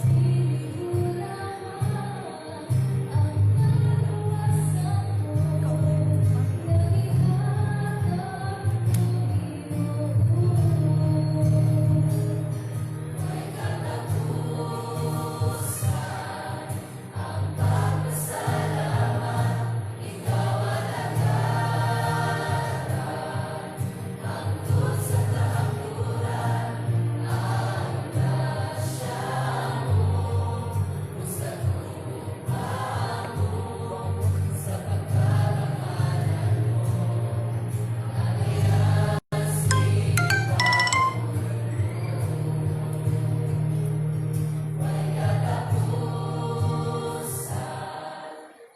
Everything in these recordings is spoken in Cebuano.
Espiritu lamang ang kaluwasan ko nga gihatag mo, Ginoo. Way katapusan ang pagpasalamat, Ikaw alagaran hangtod sa kahangturan. Ang grasya mo sa mo sa pagkagamhanan mo ang simbahon ko. Way katapusan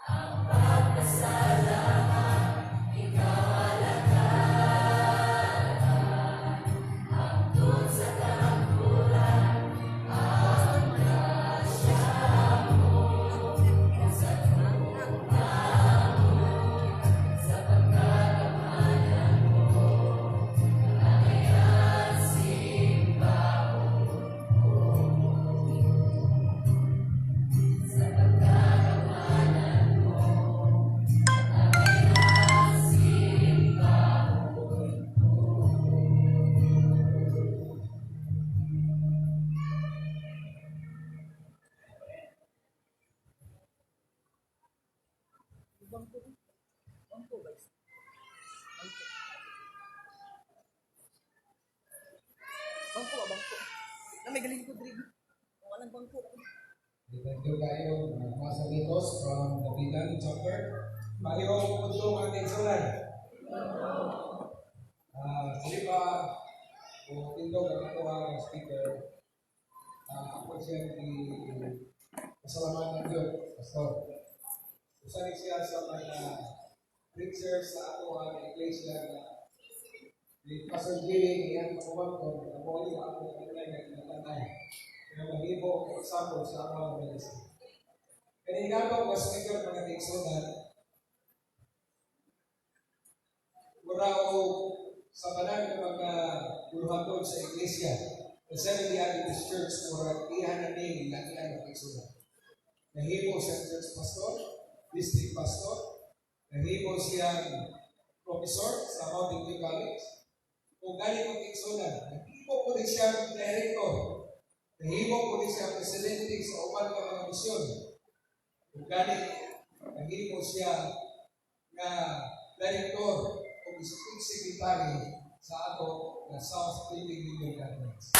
ang pagpasalamat, Ikaw alagaran hangtod sa kahangturan. Ang grasya mo sa mo sa pagkagamhanan mo ang simbahon ko. Sa pagkagamhanan mo ang simbahon ko. Bangko. Bangko, guys. Bangko. Bangko ba, bangko? Na may galing ko diri. Walang bangko. Thank you kayo, mga Masalitos from Dapitan Chapter. Maayong udto, mga kaigsuonan. Sige pa, kung tindog ang ato ang speaker, ako siya di pasalamatan yun, Pastor. Usa ni siya sa mga preachers sa ato ang iglesia na ni Pastor Jimmy iyang pagkuwangkon, ako ay ako ang nga ginatantay. Kaya mahimo example sa ako ang ministry. Kaya nga ba speaker, mga kaigsuonan, mura o sa tanan ng mga buluhaton sa iglesia, the Seventh-day Adventist Church, mura iyan na ni lakian ng kaigsuonan. Nahimo siya church pastor, district pastor, nahimo siyang professor sa Mountain View College. Kung gani, mga kaigsuonan, nahimo po din siyang director. Nahimo po din siya presidente sa uban ka mga misyon. Kung gani, nahimo siya nga director o secretary sa ato na South Philippine Union Conference.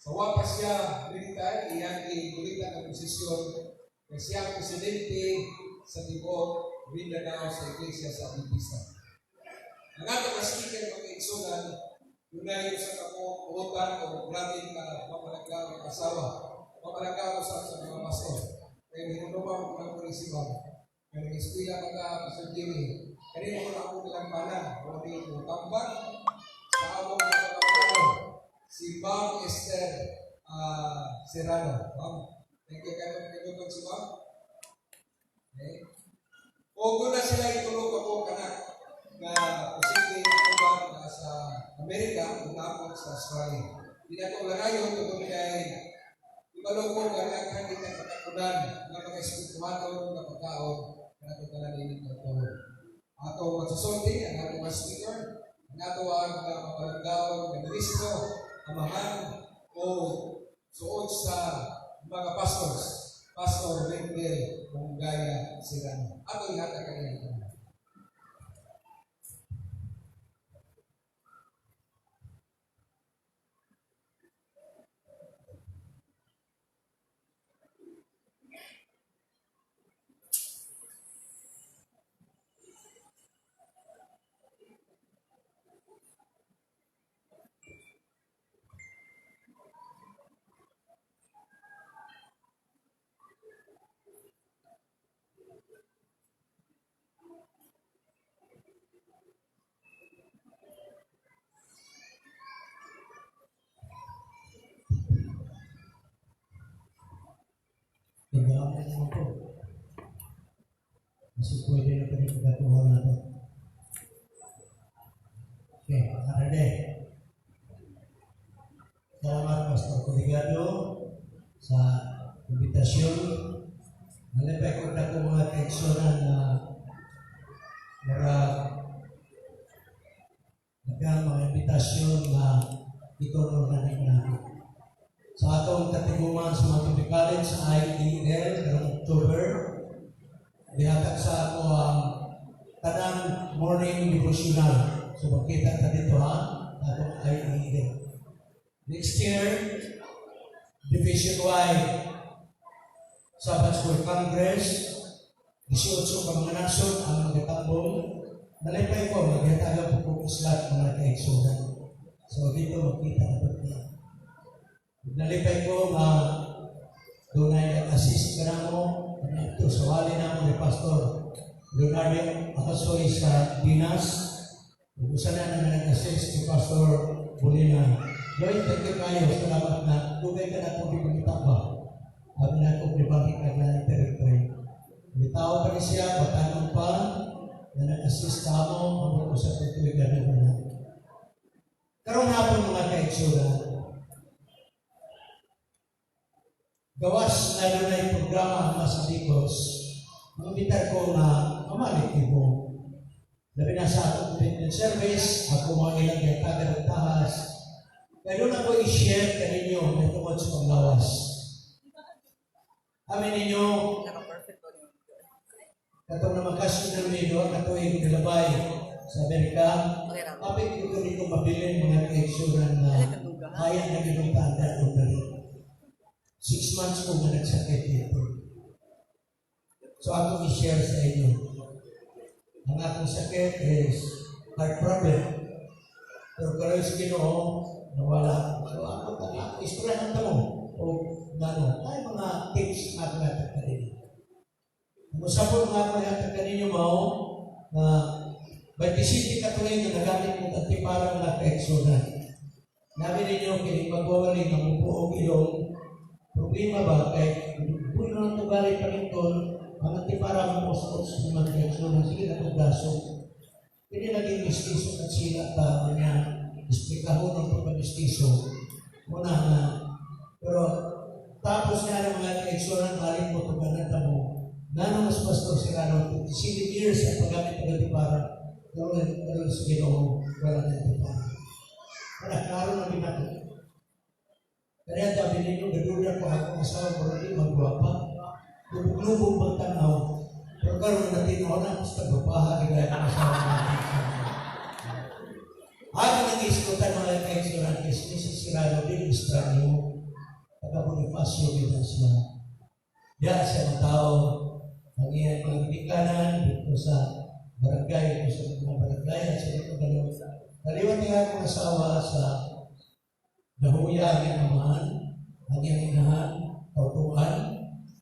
Sa wa pa siya military, iyang gigulitan ang posisyon na siya ang presidente sa tibuok Mindanao sa Iglesia sa Adventista. Ang ato nga speaker, mga kaigsuonan, dunay usa ka buotan o grabe ka mapalangga ng asawa. Mapalangga sa mga pastor. Kaya hinunuma ko ng si Ma'am. Kaya nag-eskwela ka ka, Pastor Jimmy. Kanino ko na ako nilang panan. O di mo tambak sa among mga kapatid. Si Ma'am Esther Serrano. Ma'am, thank you kayo ng si Ma'am. Okay. O na sila itulo ka po kanak na posible uban na sa Amerika ug naapod sa Australia. Di na ito langayon tungkol kay ibalo ko nga daghan kita makatunan nga mga espirituhanon nga pagkaon kanato tanan ini nga. Ato magsusulti ang atong mga speaker, ang ato ang mapalanggaon nga ministro, amahan o suod sa mga pastors, Pastor Wendell Mongaya Serrano. Ato ihatag kaniya tanan. Tingnan naman ko. Kasi pwede na kami pagkatuhan na to. Okay, ready. Salamat, Pastor Coligado, sa imbitasyon. Nalipay ko na ko, mga kaigsunan, na mura daghang mga imbitasyon na ituno na ninyo. Sa atong katiguman sa mga College sa IDL karong October, gihatag sa ako ang tanang morning devotional. So magkita ta dito ha, atong IDL. Next year, division-wide Sabbath School Congress, 18 ka mga nasod ang magatambong. Nalipay ko, maghatagan po ko slot, mga kaigsunan. So dito magkita na po. Nalipay ko nga dunay assist ka na mo, ito sa wali na mo ni Pastor Leonardo Akasoy sa Dinas. Ug usa na na nag-assist ni Pastor Bulina. Lloyd, thank you kayo. Salamat na dugay ka na akong gipangita ba. Abi na akong gibangkit ka na territory. Bitaw pa ni siya, batanong pa, na nag-assist ka mo, ang ko sa tutuig na na. Karong hapon, mga kaigsunan, gawas na dunay programa ang Mas Amigos, mangitar ko nga mamalik mo. Labi na sa akong commitment service, ako mga ilang gihatagan ng tahas. Pero doon ako i-share kaninyo may tungod sa panglawas. Amin ninyo, Naka-perfect ko niyo. Katong namakasyon ng duha ka tuig nilabay sa Amerika, Okay ra. kapit ko dito mabilin, mga kaigsunan, na kaya na ginuntaan o dali. 6 months ko nga nagsakit dito. So akong i-share sa inyo. Ang akong sakit is heart problem. Pero karon sa Ginoo, nawala. So ako, ako istoryahan ta mo o ngano, ay mga tips nga ako natag kanino. Ang usapon nga ako natag kaninyo mao na 27 ka tuig na nagamit mo antipara, mga kaigsunan. Namin ninyo kini magwawali nga mubuog ilong problema ba kay puno ng tugali paningkol ang antipara mo sa mga kaigsunan, sige na kong daso. Kini naging mistiso at sila ta niya esplikahon ang pagka-mistiso muna nga, pero tapos nga ng mga kaigsunan, balik mo tuganan ta mo ngano mas Pastor Serrano, 27 years ang paggamit ng antipara, pero pero sa Ginoo wala na antipara. Wala klaro na binato. Kaya sabi ninyo, gaduda ko akong asawa ko rin magwapa. Lubog-lubog magtanaw. Pero karon na tinuo na, basta gwapaha, di kaya ang asawa natin. Ako nang iskutan, mga kaigsunan, is Mrs. Serrano, din Estranyo, taga Bonifacio, din siya. Diyan siya matao, ang iyang mga ginikanan, dito sa barangay, dito sa mga barangay, at sa dito kaliwat. Kaliwat niya akong asawa sa Dahuya ang iyang amahan, ang iyang inahan, kautuan.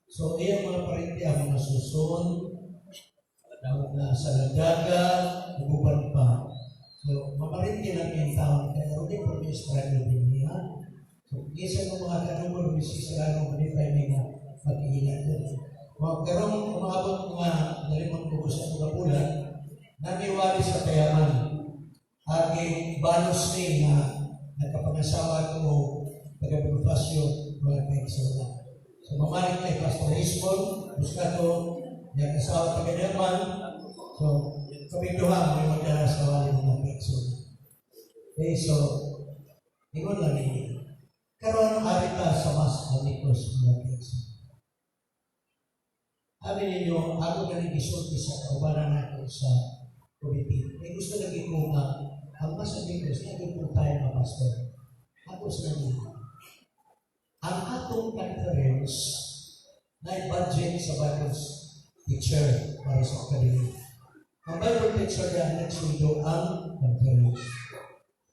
So, iyang mga parente ang mga susun, mga salandaga, uban pa. So, mamarente lang yung taon, kaya rin po ni Estrado din niya. So, isa ng mga kanungol, Mrs. Serrano, manipay niya mag-iilan doon. Mga karong umabot mga nalimang ko sa mga bulan, naniwali sa kayaman. Aking banos ni na nagkapangasawa ko taga Bonifacio, mga kaigsunan. So mamalik kay Pastor Ismon, Buscato, yung asawa taga Derman. So kaming duha may magdala sa wali, mga kaigsunan. Okay, so ingon lang ninyo. Karon ari ta sa Mas Amigos, mga kaigsunan. Sabi ninyo, ako na rin isulti sa kaubanan natin sa committee. May gusto lagi ko nga, ang Mas Amigos, lagi po tayo mga pastor. Ako sa ninyo. Ang atong conference na budget sa Bible teacher para sa academy. Ang Bible teacher na nagsundo ang conference.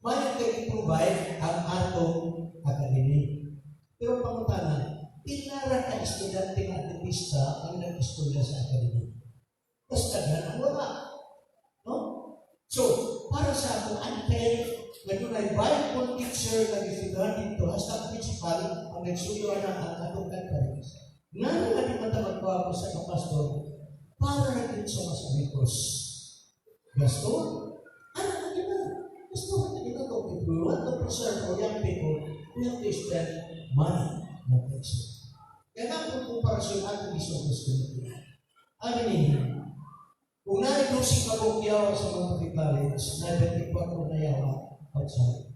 May kay i-provide ang atong academy. Pero pangutana, pila ra ka estudyante ng Adventista ang nag-eskwela sa academy? Basta daghan wala. No? So, para sa akong unfair, nga dunay Bible teacher na gisunduhan dito, hasta principal, ang nagsuyo na ang atong conference. Nga nga di man ta magkuha sa kapastor, para na din sa Mas Amigos. Gasto? Ano na di ba? Gasto na di ba? If we want to preserve our young people, we have to spend money. Okay, so. Kaya nga kung komparasyon ating isutos ko. Ano ninyo? Kung naay 12 ka buok yawa sa mga college, na 24 na yawa outside.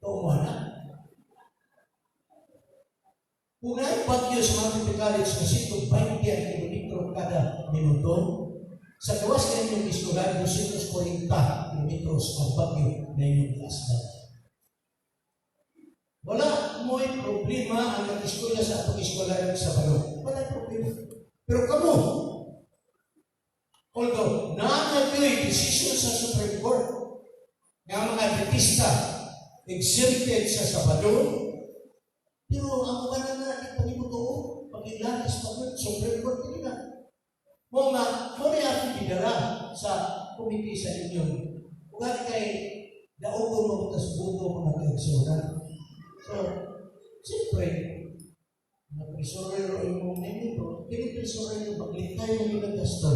Tumo na. Kung naay bagyo sa mga college na 120 ang kilometro kada minuto, sa gawas ka inyong eskwelahan, 240 kilometros ang bagyo na inyong giasdan. Wala mo'y problema ang nag-eskwela sa atong eskwelahan sa Sabado. Wala problema. Pero kamo, although naa na decision sa Supreme Court nga mga Adventista exempted sa Sabado, pero ang uban na di pa nimo tuo, pag-ilalis pa yun, Supreme Court dili na. Mo nga, mo ni akong gidala sa komite sa inyo. Kung gani kay daugon mo tas buto mga kaigsuonan. So, siyempre, na treasurer o imong nito, dili treasurer yung maglintay mo yung naggasto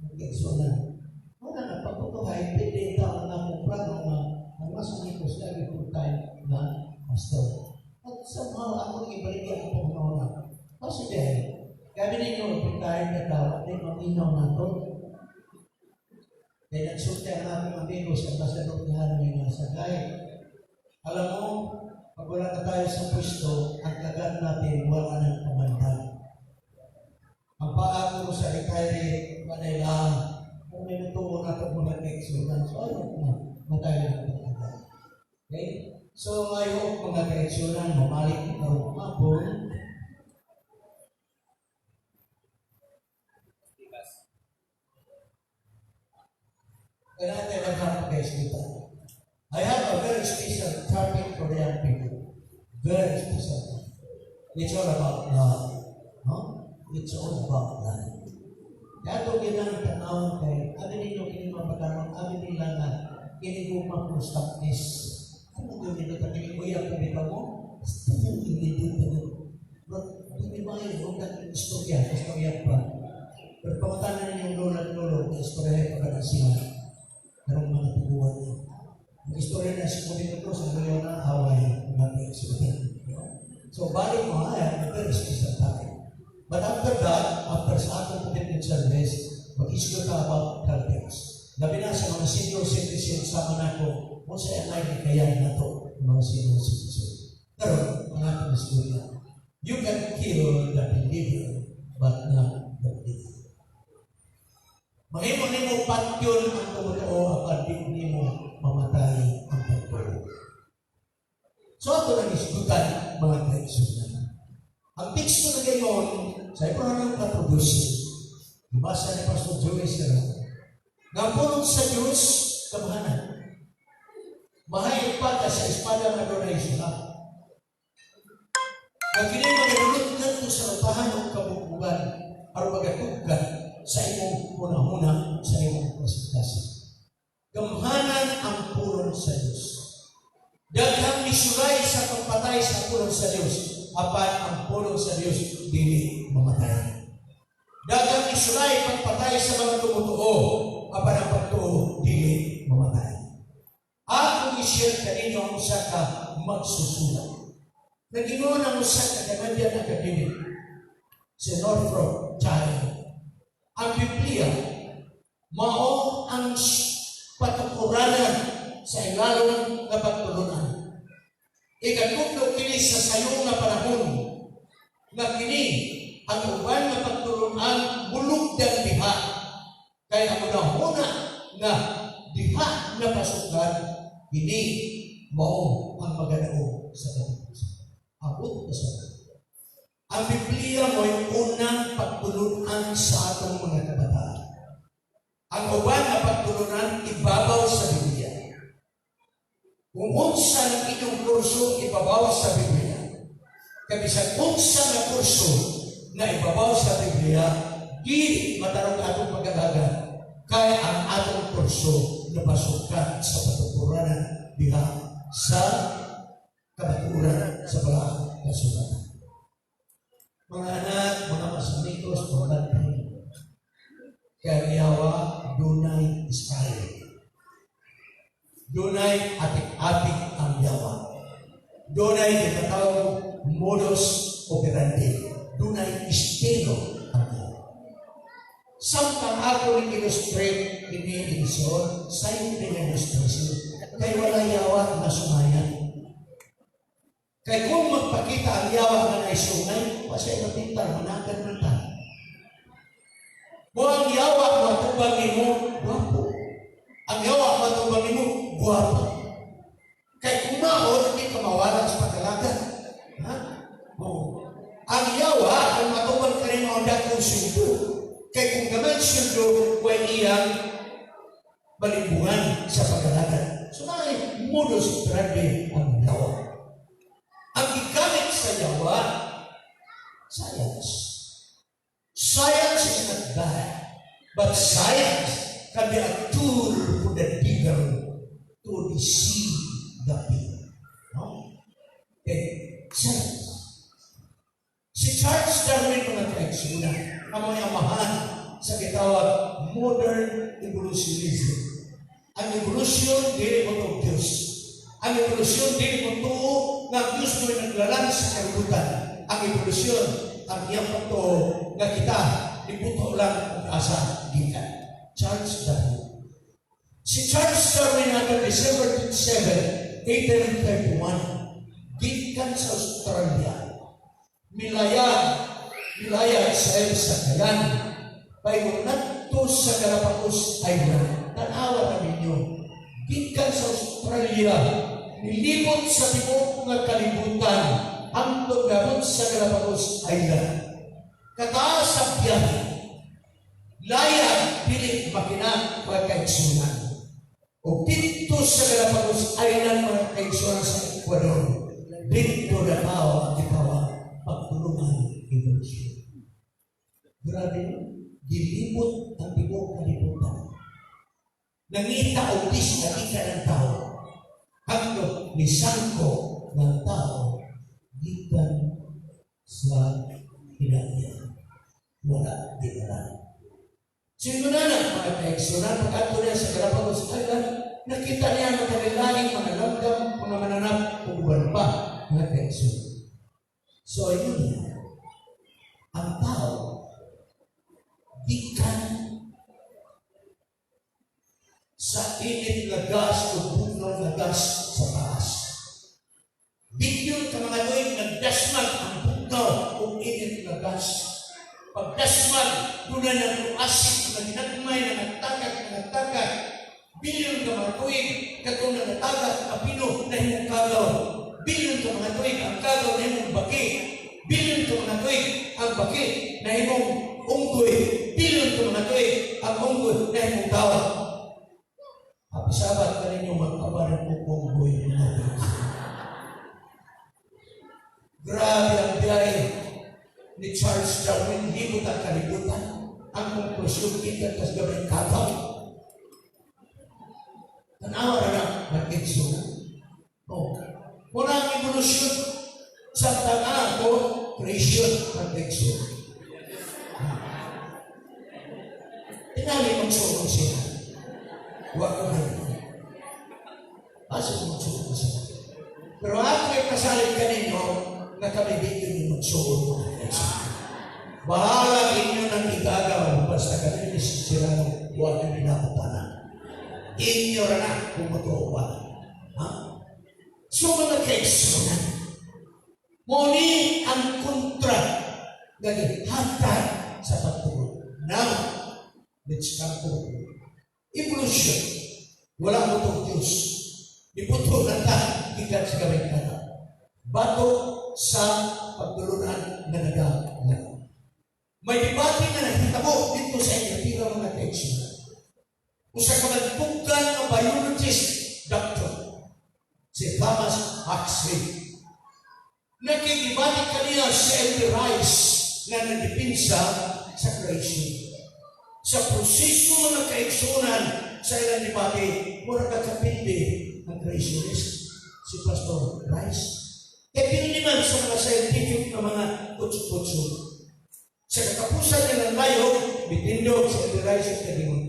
ng kaigsuonan. Wala na, pagputuhay, pwede ito ang akong plano nga ang mas amigos lagi full time na pastor. At somehow ako nang ibalik ang panahon. Kasi dahil, kami ninyo, retired na tao, at maminaw na to. Kaya nagsulti ang akong amigo sa Ambassador Tejano nga sa kay. Alam mo, pag wala na tayo sa pwesto, ang kagat natin wala nang kamandag. Ang paa ko sa retiree, wala lang. Kung may natuo na ito mga kaigsuonan, so ayun na, matayo na pagkagat. Okay? So I hope, mga kaigsuonan, mamalik ko karong hapon. Tikas. Kaya natin nagharap guys dito. I have a very special topic for the young people. Very special topic. It's all about love. No? It's all about love. Kaya ito ginang tanawon kay, abi ninyo kini mga pagkaroon, abi nila nga, kini gugma constructis. Ano yun nila ta kini kuya kung di mo? Still hindi dito. But, di ba yun, huwag na istorya, istorya pa. Pero pangutanan ninyong lola at lolo, istorya pa ka na sila. Karong mga tuguan niya. Ang istorya na si Comito Cruz, ang galing na away, mga kaigsuonan. So, balik mo, I have a very special topic. But after that, after sa atong commitment service, mag-issue ka about Caltex. Labi na sa mga senior citizens sa Monaco, kung sa ang kaya na to, mga senior citizen. Pero, ang ating istorya, you can kill the believer, but not the believer. Mahimo nimo patyon ang tumutuo apan di nimo mamatay ang pagtuo. So ato nang isgutan, mga kaigsuonan. Ang teksto na gayon sa Hebreo 4:12, ibasa ni Pastor Joey Sira, nga pulong sa Diyos, gamhanan. Mahay pa sa espada nga dunay sula. Nga kini magadulot ngadto sa upahan ug kabugbugan aron magatuggan sa imong hunahuna, sa imong kasing. Gamhanan ang pulong sa Diyos. Daghang misulay sa pagpatay sa pulong sa Diyos, apan ang pulong sa Diyos dili mamatay. Daghang misulay pagpatay sa mga tumutuo, apan ang pagtuo dili mamatay. Akong i-share kaninyo ang usa ka magsusulat. Nag-ingon ang usa ka Canadian academic, si Northrop Child. Ang Biblia, mao ang patukuranan sa ilalong nga pagtulunan. Ikatudlo kini sa sayo nga panahon nga kini ang uban nga pagtulunan mulugdan diha kay ang unahuna nga diha na pasukan kini mao ang magadaog sa katapusan. Abot ka sa Ang Biblia mo'y unang pagtulunan sa atong mga kabataan. Ang uban nga pagtulunan ibabaw sa Biblia. Kung unsa ang inyong kurso ibabaw sa Biblia. Kay bisan unsa nga kurso na ibabaw sa Biblia, di matarong atong pagkagagan. Kaya ang atong kurso napasukan sa patupuranan diha sa kabaturan sa balaang kasulatan. Mga anak, mga masamitos, mga bantay, kaya yawa, dunay style. Dunay atik-atik ang yawa. Dunay ginatawag modus operandi. estilo ang yawa. Samtang ako ning illustrate ini, igsoon, sayo din ang ilustrasyon. Kay wala yawa nga sungayan. Kay kung magpakita ang yawa nga naisungay, wa siya mapintar, managan man ta. Mo ang yawa matubang nimo, gwapo. Ang yawa matubang nimo, gwapo. Kay kung mao, hindi ka mawala sa pagkalaga. Ha? Oo. Ang yawa, kung matubang ka rin ang dakong sweldo. Kay kung gamay sweldo, way iyang balimbungan sa pagkalaga. So, may modus operandi ang yawa. Ang gigamit sa yawa, science. Science is not bad, but science can be a tool for the devil to deceive the people. No? Okay, science. Si Charles Darwin, mga kaigsuonan, ang mga amahan sa gitawag modern evolutionism. Ang evolution, dili mo to Diyos. Ang evolusyon, dili mo tuo nga ang Diyos mo naglalang sa kalibutan. Ang evolusyon, ang iyang pagtuo nga kita, nibuto lang kung asa gikan. Charles Darwin. Si Charles Darwin atong December 27, 1831, gikan sa Australia. Milayag sa iyang sakayan, paingon ngadto sa Galapagos Island. Tanawa na ninyo, gikan sa Australia, nilibot sa tibuok nga kalibutan, hangtod gabot sa Galapagos Island. Kataas sa biyahe, layag, dili makina, mga kaigsuonan. O dito sa Galapagos Island, mga kaigsuonan, sa Ecuador, dito na tao ang gitawag pagtulungan evolution. Grabe, no? Gilibot ang tibuok kalibutan. Nangita og dis ng tao. Hangtod nisangko ng tao gikan sa kinaiya. Wala dinala. Sino na na, mga kaigsuonan, pag-adto niya sa Galapagos Island, nakita niya ang kanilaing mga langgam, mga mananap, ug uban pa, mga kaigsuonan. So, ayun niya, ang tao, gikan sa init nga gas o bugnaw nga gas sa taas. Bilyon ka mga tuig nagdasmag ang bugnaw o init nga gas. Pagdasmag, doon na nag-acid na ginagmay na nagtagak na nagtagak. Bilyon ka mga tuig, katong nagatagak, kapino na himong kagaw. Bilyon ka mga tuig, ang kagaw na himong baki. Bilyon ka mga tuig, ang baki na himong unggoy. Bilyon ka mga tuig, ang unggoy na himong tao. Happy Sabbath kaninyo, magkabaran po unggoy, mga tuig. Grabe ang biyahe ni Charles Darwin, libot ang kalibutan. Ang konklusyon, gikan tas gabay kagaw. Tanawa na na, nag-itso na. Oh. Muna ang evolusyon sa tanga ko, creation ng igso. Tingali magsuong siya. Huwag ko na. Asa magsuong siya. Pero ako ay pasalig kaninyo na kami dito yung magsuong mga igso. Bahala inyo nang igagaw basta kami ni sila huwag nyo ninakutanan. Inyo ra na kung matuwa wala. Ha? So mga kaigsuonan, mo ni ang kontra nga gihatag sa pagtuo. Now, let's come to evolution. Wala mo itong Diyos. Ibuto na ta, gikan sa gabay ka. Bato sa pagtulunan nga naga. May debate nga nahitabo dito sa Inglaterra, mga kaigsuonan. Usa ka magtuggan nga biologist doctor, si Thomas Huxley. Nakikibati kaniya si N.T. Rice na nagdipinsa sa creation. Sa proseso, mga kaigsuonan, sa ilang debate, mura ka kapindi ang creationist, si Pastor Rice. Kaya pinili man sa mga scientific na mga kutso-kutso. Sa katapusan niya ng layog, bitindog si N.T. Rice at kadingon.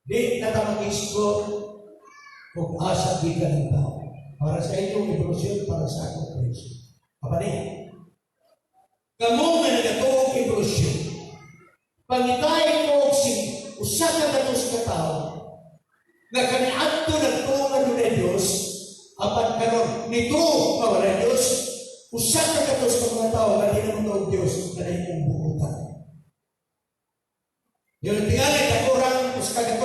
Di na ta mag-explore kung asa gikan ang tao. Para sa inyong evolusyon, para sa akong creation. Apa niya? Kamo nga nagatuo og evolusyon, pangitay ko og sing 100 ka tawo nga kaniadto nagtuo nga dunay Dios, apan karon nituo nga walay Dios, 100 ka mga tawo nga di na motuo og Dios nga nahimong buutan. Yung tingali, dako rang 100.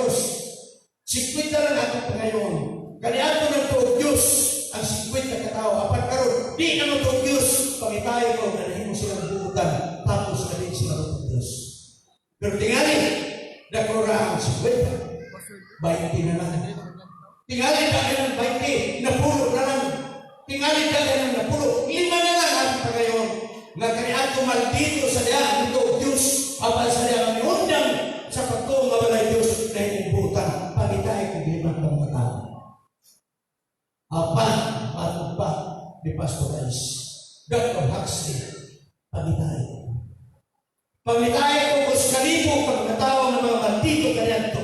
50 lang atong pangayon. Kaniadto nagtuo og Dios ang 50 ka tawo, apan karon di na motuo og Dios, pangitay ko nga nahimo silang buutan tapos na din sila motuo og Dios. Pero tingali, dako ra ang 50. 20 na lang. Tingali daghan ng 20, napulo na lang. Tingali daghan ng napulo, 5 na lang ang pangayon. Nga kaniadto maldito sa diha nito og Dios, apan sa diha miundang sa pagtuo nga walay Dios na buutan, pangitay kung 5 ka mga tao. Apan, matod pa ni Pastor Rice, Dr. Huxley, pangitay. Pangitay ko 1,000 ka mga tao nga mga maldito kaniadto.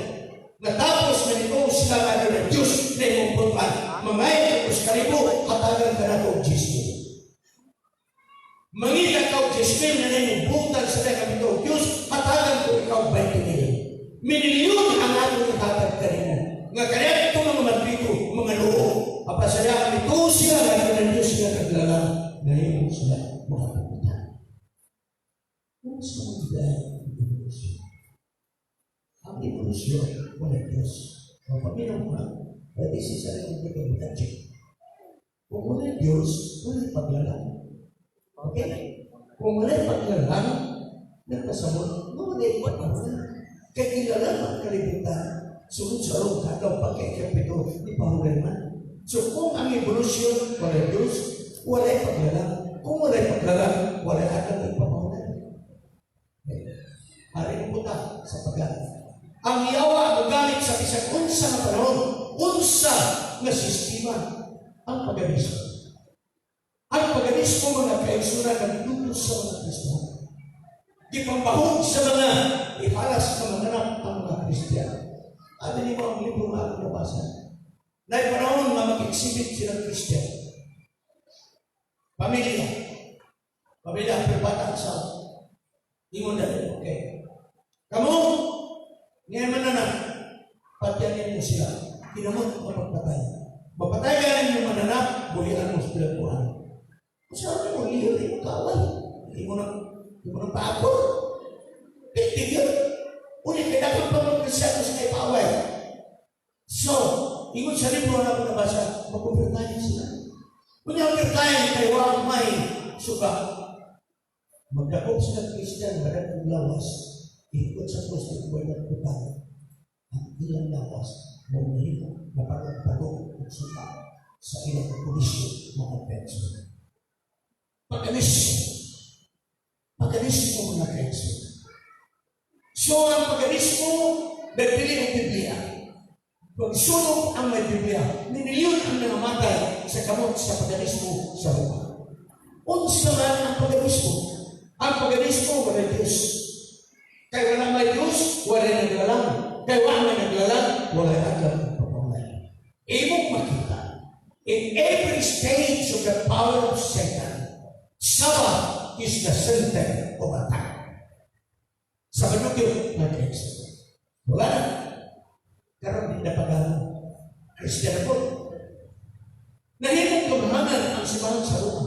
Natapos na nito sila nga ng Diyos na imong buutan. Mga 1,000, hatagan ka na og 10,000. Mangita ka og 10,000 na imong buutan sa kami og Diyos, hatagan ko ikaw 20,000. Milyon ang atong ihatag kanimo. Nga kaniadto mga maldito, mga loo. Apan sa diha nito sila nga ng Diyos nga naglalang, nahimo sila mga buutan. Unsa man diay ang evolusyon? Ang evolusyon, wala Diyos. Ang paminaw ka, pwede siya sa rin check. Kung wala Diyos, wala paglalang. Okay? Kung wala paglalang, nagpasabot, wala paglalang. Kaya kilala ang kalibutan, sunod sa rong kadaw pagkaikapito, di pa man. So kung ang evolusyon, wala Diyos, wala paglalang. Kung wala paglalang, wala agad ang pamahulay. Okay. Hari ng buta sa paglalang. Ang yawa mogamit sa bisag unsa nga panahon, unsa nga sistema, ang paganismo. Ang paganismo, mga kaigsunan, nagdutos sa mga Kristiyano. Gipambahog sa mga ihalas na mga anak ang mga Kristiyano. Ano nimo ang libro nga akong nabasa? Na panahon nga mag-exhibit sila Kristiyan. Pamilya. Pamilya, pero bata sa ingon dahil, okay. Kamu, ngayon man na patyan ninyo sila. Kinamot na pagpatay. Mapatay ka ninyo mananak, buhian mo sila buhan. Sabi mo, liyo, di mo kaway. Di mo na paakor. Tigil. Uli, kaya dapat pa mag-Kristiyano sa kay paaway. So, ingon sa libro na ako nabasa, mag-overtime sila. Kung overtime, kay wa may suka. Magdakop sila Kristiyan, madag lawas, ikot sa krus, di ko nagputang. Ang ilang lawas, mo nahimo, mapagpagok og suka sa ilang pulisyo mga penso. Paganismo. Paganismo, mga kaigsoon. So ang paganismo, nagdili ang Biblia. Pagsunog ang may Biblia, milyon ang nangamatay sa kamot sa paganismo sa Roma. Unsa man ang paganismo? Ang paganismo, wala Diyos. Kay wala may Diyos, wala naglalang. Kay wala may naglalang, wala agam pamamay. Imong makita, in every stage of the power of Satan, Sabbath is the center of attack. Sa manugyo, nag-exit. Wala na. Karon di na pagano. Christian po. Nahimong kamahangan ang simbahan sa Roma.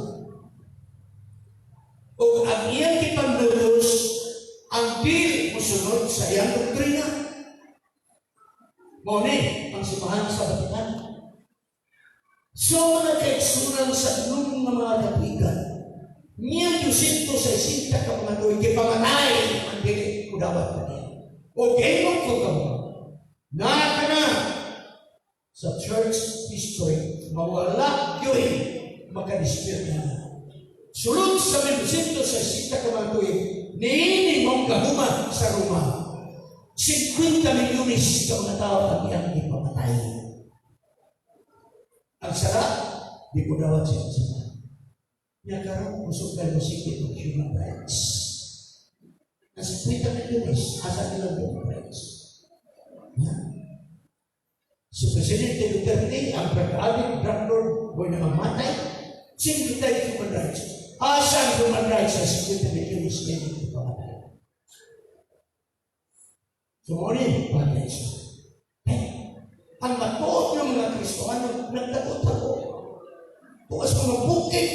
O ang iyang gipanglulos, ang dili musunod sa iyang doktrina. Mao ni ang simbahan sa Vatican. So mga kaigsunan sa nung nga mga katuigan, 1260 ka mga tuig, gipamatay ang dili kudawat kaniya. O gayon ko kamo, naa ka na sa church history, mawala yun makadispute na. Sulod sa 1260 ka mga tuig, niini mong gahuma sa Roma. 50 milyones ka mga tao ang iyang ipamatay. Ang sala, di ko dawat siya sa Nya karon kusog kayo sikit og human rights. Ang 50 milyones, asa nilang human rights? Ha? Si Presidente Duterte, ang drug addict, drug lord, boy na mamatay, sino tayo human rights? Asa ang human rights sa security ng iyong pamatay? So, mo ni, mga kaigsuonan. Eh, ang matuod ng mga Kristohano, nagtago-tago. Bukas mga bukid,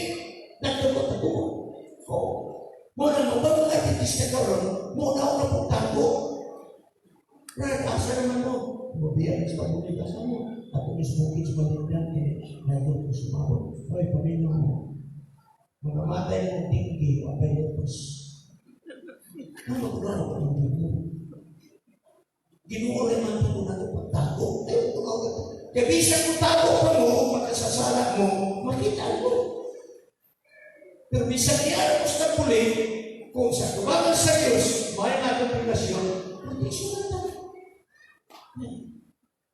nagtago-tago. Oo. Mo na mo, bago nga titis ka karon, mo na ako na tago. Nag-asa naman mo. Mubiya sa pabukid asa mo. Ato is bukid sa balindang kini. Nagod ko sumabot. Oy, paminaw mo. Mga matay mo tinggi, wapay lupos. Ano ko na ako ng Ginoo? Ginoo rin man po na ito pagtago. Ayaw ko na ako. Kaya bisan mo tago pa mo, makasasala mo, makita mo. Pero bisan niya mo sa puli, kung sa tubangan sa Diyos, may atong relasyon, proteksyon na tayo.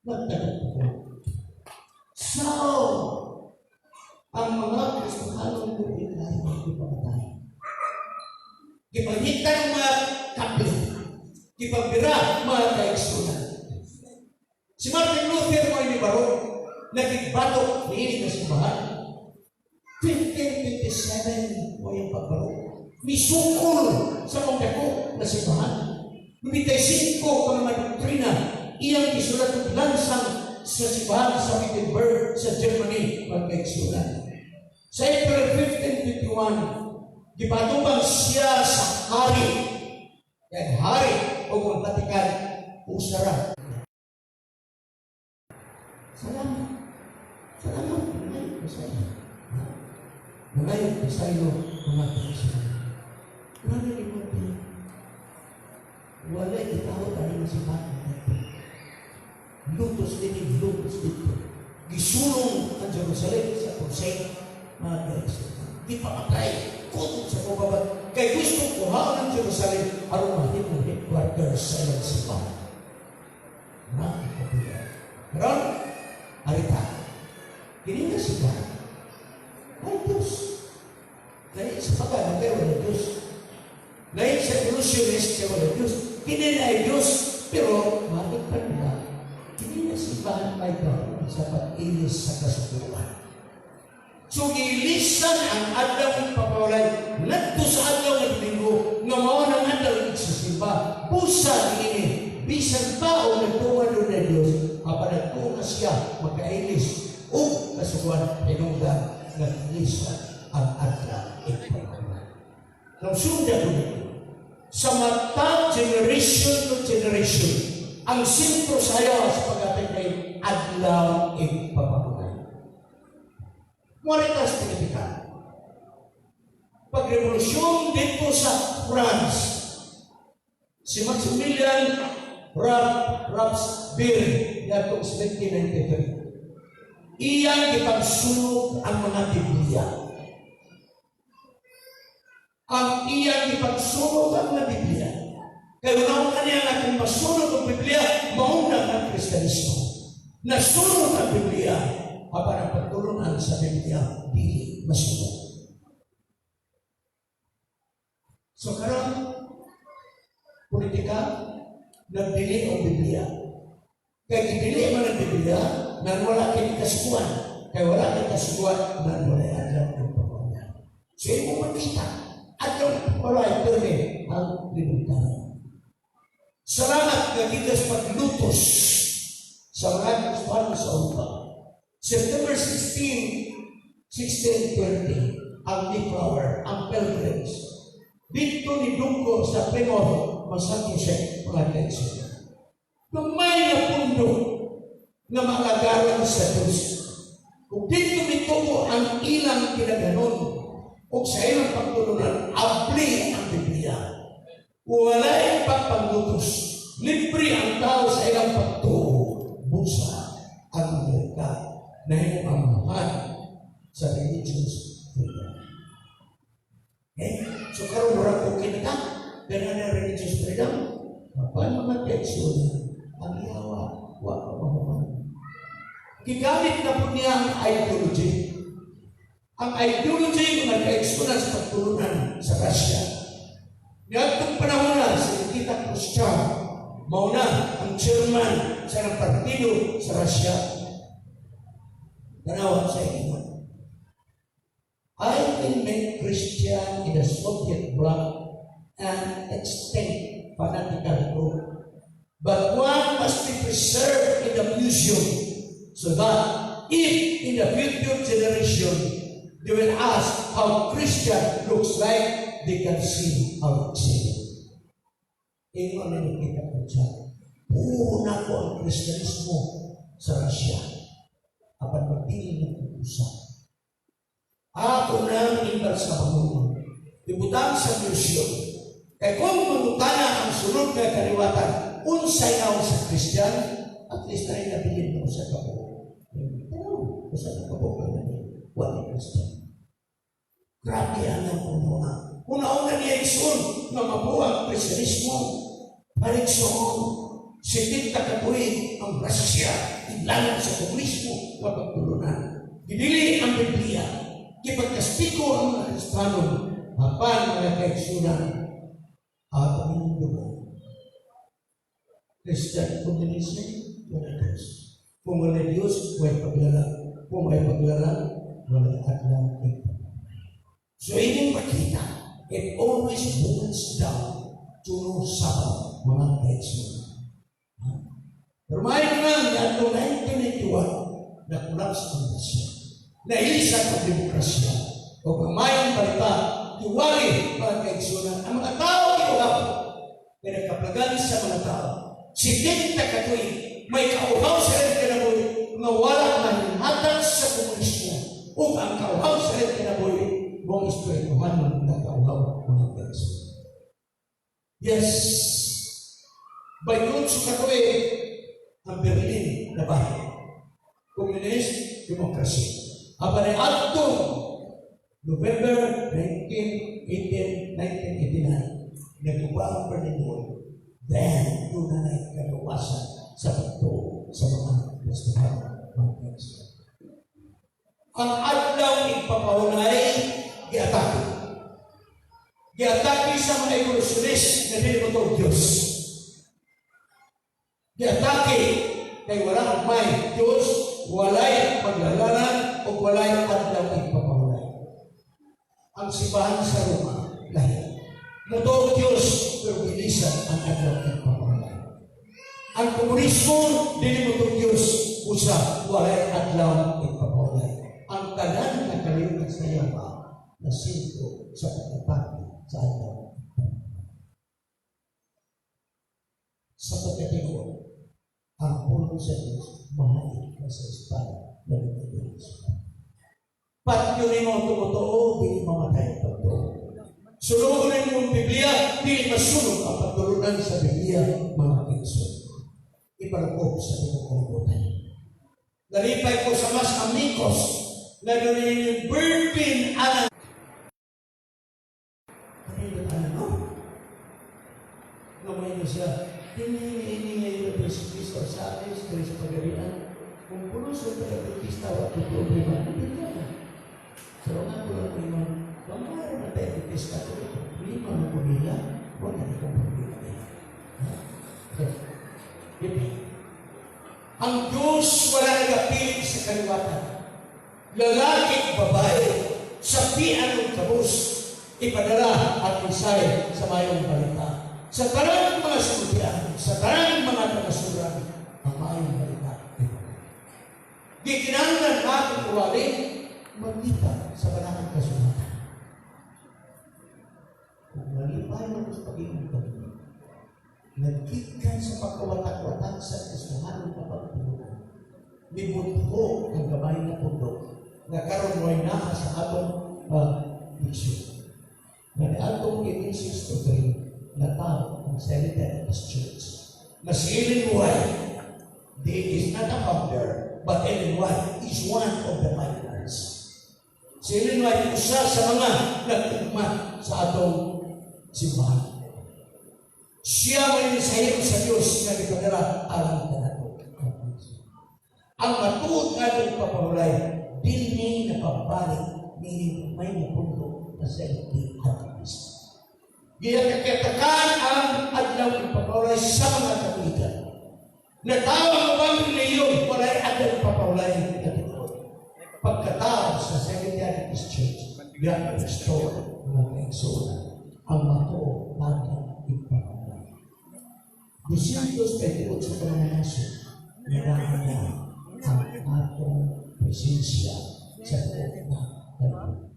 Nagtago po. So, ang mga Kristohanong buhay ay magpapatay. Gipangita ng mga kable. Gipangbira mga kaigsuonan. Si Martin Luther mo ini baro, nagigbato niini na simbahan. 1527 mo yung pagbaro. Misukol sa mga dako na simbahan. 95 ka mga doktrina iyang gisulat og lansang sa simbahan sa Wittenberg sa Germany, mga kaigsuonan. Sa April 1551, gipatubang siya sa hari. Yan, hari o ang Vatican, usara. Salamat. Salamat. Nangayo ko sa iyo. Nangayo ko sa iyo, mga kaigsuonan. Grabe ni mo. Wala itaw ani mo simbahan. Lutos din, lutos dito. Gisulong ang Jerusalem sa crusade, mga kaigsuonan. Gipamatay, kutob sa kubabat. Kay gusto kuhaon ang Jerusalem aron mahimong headquarters sa ilang simbahan. Nakakabuya. Karon, arita. Kini nga simbahan ay Diyos. Lain sa pagano kay wala Diyos. Lain sa evolutionist kay wala Diyos. Kini na ay Diyos, pero bakit pa nila? Kini na simbahan may gawin sa pag-ilis sa kasuguan. So gilisan ang adlaw ng papawalay ngadto sa adlaw nga Domingo nga mao nang adlaw nagsisimba. Busa niini bisan tao nagtuo na Dios, apan nagtuo siya makailis ug kasuguan, hinungdan nagilisan ang adlaw ipapawalay. Nung sunda ko sa mata generation to generation, ang sentro sayo sa pag kay adlaw ipapawalay. Moralitas politika. Pagrevolusyon dito sa France, si Maximilian Robespierre yatong 1793. Iyang gipagsunog ang mga Biblia. Ang iyang gipagsunog ang mga Biblia. Kaya una kaniya nga kung masunog ang Biblia, mauna ang Kristiyanismo. Nasunog ang Biblia, apan ang pagtulunan sa Biblia, dili masunog. So karon, politika, nagdili ang Biblia. Kay gidili man ang Biblia, nan wala kini kasuguan. Kay wala kini kasuguan, nan wala adlaw ng pagpapalay. So imo makita, adlaw ng pagpapalay, perme ang libertarian. Salamat nga gikas paglutos sa mga Kristiyano sa Europa. September 16, 1620, ang Mayflower, ang Pilgrims, dito ni Dunggo sa Plymouth, Massachusetts, mga kaigsuonan. Gamay na pundo nga maalagaran sa Diyos. Kung dito mitubo ang ilang kinaganon, o sa ilang pagtulunan, abli ang Biblia. Walay pagpanglutos. Libre ang tao sa ilang pagtuo. Busa ang Amerika na amahan sa religious freedom. Eh, so karon murag okay na ta. Ganun na religious freedom. Apan, mga kaigsuonan, ang yawa, wa pa mahuman. Gigamit na po niya ang ideology. Ang ideology, mga kaigsuonan, sa pagtulunan sa Russia. Niadtong panahon na, si Nikita Khrushchev, mauna ang chairman sa ng partido sa Russia. Tanawa sa inyo. "I will make Christianity Christian in the Soviet bloc an extinct fanatical group. But one must be preserved in the museum so that if in the future generation they will ask how Christian looks like, they can see our example. Ingon ni Nikita Khrushchev, "Una ko ang Kristyanismo sa Russia. Apan magdili ng usap. Ako nang imbalsamuhon. Ibutang sa museum. Kay kung mangutana ang sunod nga kaliwatan, unsay nawong sa Christian, at least na nabilin mo sa kabuok. Pero, usa ka kabuok ang nani, wala Christian." Grabe ang una. Una-una niya igsoon nga mabuo ang Kristyanismo. Panigsoon, 70 ka tuig ang Russia, idlanon sa komunismo, mapagtulunan. Gidili ang Biblia, gipagkastiko ang mga Kristiyano, apan mga kaigsunan, atong hinumduman. Christian communism, wala Diyos. Kung wala Diyos, may paglalang. Kung may paglalang, wala adlaw. So inyong makita, it always boils down to no Sabbath, mga kaigsunan. Pero may nga, niadtong 1991, na-collapse ang Russia. Nailisan ang demokrasya. O kung mayong balita, iwali, mga kaigsunan, ang mga tao giuhaw, kaya nagkaplagan sa mga tao. 70 ka tuig, may kauhaw sa ilang kinabuhi nga wala mahinhatag sa komunismo. Ug ang kauhaw sa ilang kinabuhi, mong espirituhanon na kauhaw, mga kaigsunan. Yes, 28 ka tuig, ang Berlin na bahay. Communist democracy. Apan ay adtong November 19, 18, 1989, naguba ang Berlin Wall. Then, doon na kagawasan sa pagtuo sa mga Kristiyano, mga kaigsunan. Ang adlaw igpapahulay, giatake. Giatake sa mga evolutionist na dili mo Diyos. Giatake kay wala may Diyos, walay paglalanan, o walay adlaw igpapahulay. Ang simbahan sa Roma, lahi. Mutuo Diyos, pero gilisan ang adlaw igpapahulay. Ang komunismo, dili mo Diyos, usa walay adlaw igpapahulay. Ang tanan nga kaliwat sa yama na sentro sa pag-atake sa adlaw. Sa pagkatinuod, ang pulong sa Diyos, mahal ka sa espada na nagdadiyos. Patyo nimo tumutuo, dili mamatay ang pagtuo. Sunugon nimo ang Biblia, dili masunog ang pagtulunan sa Biblia, mga kaigsoon. Ipalukop sa tibuok kalibutan. Nalipay ko sa mas amigos na doon yung Bervin Alan. Kanino ano? Ngamay niya siya, ini ngayon na si Cristo sa akin, sa pagarian. Kung puno sa taga-Adventista, wa ko problema. Hindi na. So, nga ko lang ingon, mamaya na tayo Adventista ko, problema na ko nila, wala na akong problema nila. Ha? Okay. Ang Diyos wala nagapili sa kaliwatan. Lalaki at babae, sa pianong kabus, ipadala ang mensahe sa mayong balita. Sa tanang mga sultian, sa tanang mga taga-suran, ang mayong balita. Gikinahanglan natin uwali, magkita sa banahang kasulatan. Kung malipay mo sa pag-iing kami, nagkikan sa pagkawatak-watak sa Kristohanong kapagpunan, nibutho ang gamay na pundok nga karon mo'y naa sa atong mission. Na niadtong 1863 natawo ang Seventh Adventist Church. Na si Ellen White, he is not a founder, but Ellen White is one of the pioneers. Si Ellen White, usa sa mga nagtugma sa atong simbahan. Siya may mensahero sa Diyos nga gipadala alang kanato. Ang matuod nga atong papahulay, dili napabalik meaning may napundo na Seventh Adventist. Giyakakatakan ang adlaw ipapahulay sa mga Katolika. Natawa ang ubang relihiyon, walay adlaw ipapahulay na tinuod. Pagkatao sa Seventh Adventist Church, Ga-restore, mga kaigsuonan, ang matuo natong ipakamatay. 228 ka mga nasod nga naa na ang atong presensya sa tibuok na kalibutan.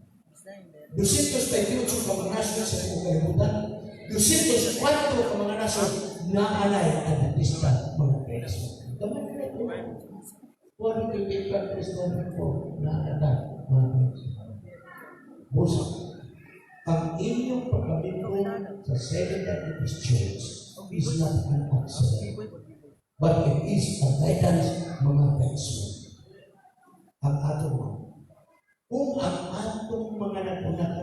228 ka mga nasod sa tibuok kalibutan, 204 ka mga nasod na anay Adventista, mga kaigsuonan. Gamay na ito. 128 countries na po na ana, mga kaigsuonan. Busa, ang inyong pagkamiyembro sa Seventh Adventist Church is not an accident, but it is a guidance, mga kaigsuonan. Ang atong mga kung ang atong mga nag-una ka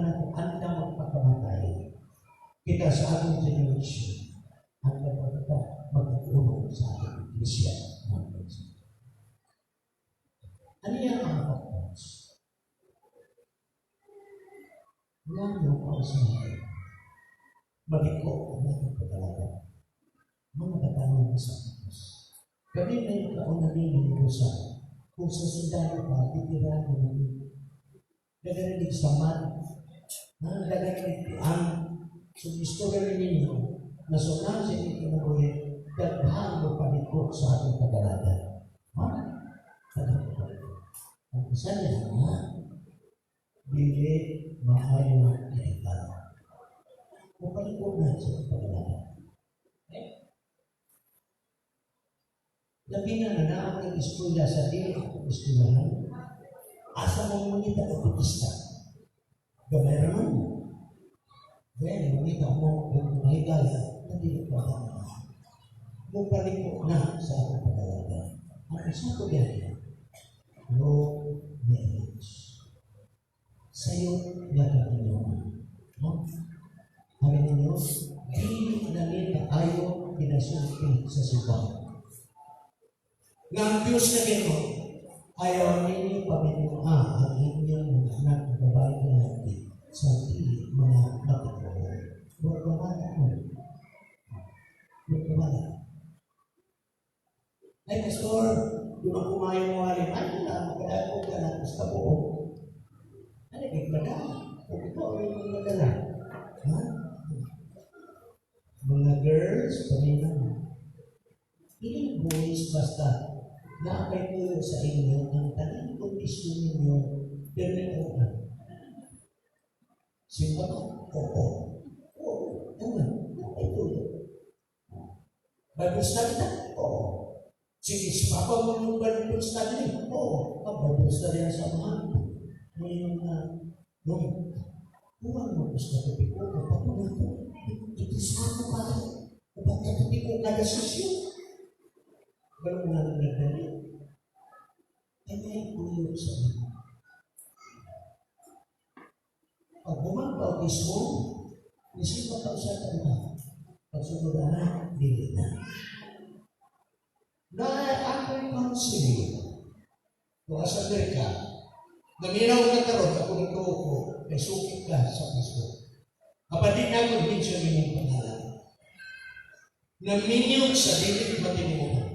na magpakamatay, kita sa atong generation, ang kita magtulong sa atong iglesia, mga kaigsuonan. Ano yan ang mga factors? Ngano kausahay maliko ang atong pagkalagad? Mga katanong sa Diyos. Kami may kauna ninyo sa kung sa sundalo pa, titirano ninyo. Daghan saman, ha, daghan ang so istorya ninyo na sunan sa inyong kinabuhi, daghan mo paliko sa atong pagkalagad. Ha? Daghan mo paliko. Ang isa niya, ha? Dili maayo ihibalo. Mupaliko na sa atong pagkalagad. Eh? Labi na na naang nag-eskwela sa dili akong eskwelahan, asa mo mangita og Adventista? Gamay ra man mo. Then, mangita mo kung mahigala, na dili pa ka na. Mupaliko na sa akong pagkalagad. Ang isa ko yan, no marriage. Sa'yo nga kaminyoan. No? Sabi ninyo, dili na ni kaayo pinasulti sa subang. Nga ang Diyos na Ginoo, ayaw ninyo paminyoa ang inyong mga anak na babae at lalaki sa dili mga matutuo. Huwag mawala mo. Huwag mawala. "Ay, pastor, di ba kumayo mo alin?" Ay, wala, magkadako ka na, basta buo. Ano, kay madala. Kung ikaw ay mga madala. Ha? Mga girls, paminaw. Hindi boys, basta naakay tuyo sa inyo ang tanang kondisyon ninyo, pero ito na. Simba ka? Oo. Oo. Naman, naakay tuyo. Bible study ka? Oo. Sige, si Papa mo yung Bible study niyo? Oo. Ah, Bible study na sa mga. May mga, no, kuha mo gusto ko, ko, pato na ko. Itisama ko pa. Upang katupi ko kada sesyon. Pero nga nagdali. Ay may tuyo sa inyo. Pag bumang bautismo, isimba ka sa kanila. Pagsunod na, dili na. Na ako'y counseling. Kung asa Amerika, naminaw ka karon, ako nagtuo ko, may sukit ka sa Facebook. Apan di na ako mention imong pangalan. Naminyo sa dili matinuod.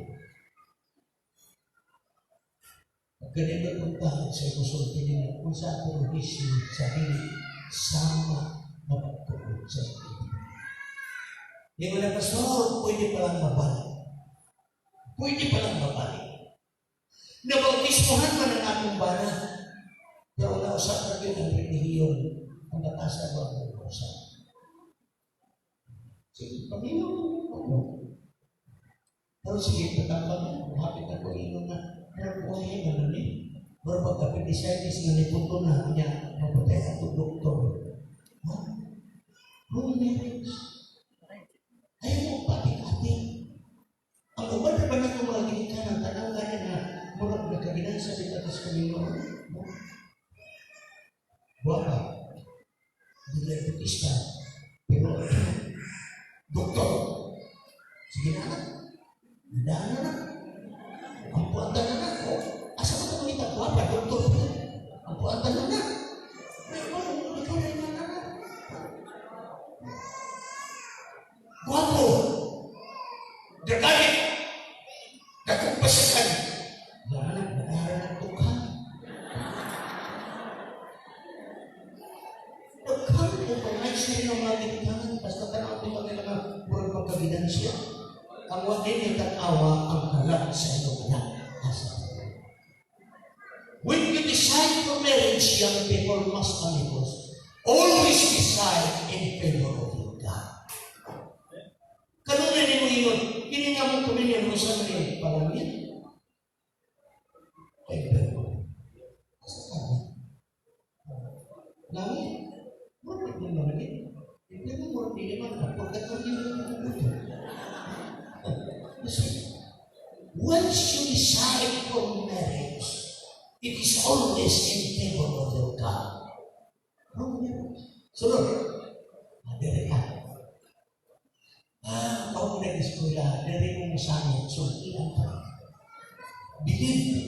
Pag ganito puntahan sa ikusulti ninyo, kung sa akong issue sa dili sama mapagtuo sa inyo. Hindi mo na, "Pastor, pwede palang mabalik. Pwede palang mabalik. Nabautismohan man ang akong bana. Pero nausap na yun ang relihiyon. Ang natasa ba ang usap?" Sige, paminaw mo. Pero sige, patambang na. Hapit ako ingon na, pero buhay na nun eh. Pero pag appendicitis nga nipunto na, niya, mapatay ako doktor. Ha? Holy marriage. Ayaw mo patik-atik. Ang uban na ba na itong mga ginikanan, tanaw gani na, murag nakaginansa din atas kami noon. No? Buwapa. Hindi Adventista. Pero, doktor. Sige na, anak. Nadaan na na. Ang puantan na na. Oh, asa ka ito mangita? Buwapa, doktor. Ang puantan na na. Ay, oh, ikaw na yung anak. Guwapo. Dragalit. Nagkumpasikan. Anak, nag-aaral ng tukha. paginansya. Ang wa ninyo tan-awa ang kalag sa inyong anak. Asa. When you decide for marriage, young people, mas amigos, always decide in favor of your God. Kanunay nimo ingon, kini nga mong pamilya mo sa mga palangit. Ay, pero, asa ka na? Langit? Murag mo langit. Hindi mo murag dili man ka, pagkat mo hindi mo mabuto. You see, once you decide for marriage, it is always in favor of your God. Oh, yeah. Sunod, dere ka. Ah, ako nag-eskwela, dere mo musangit, sultian ka. Believe me,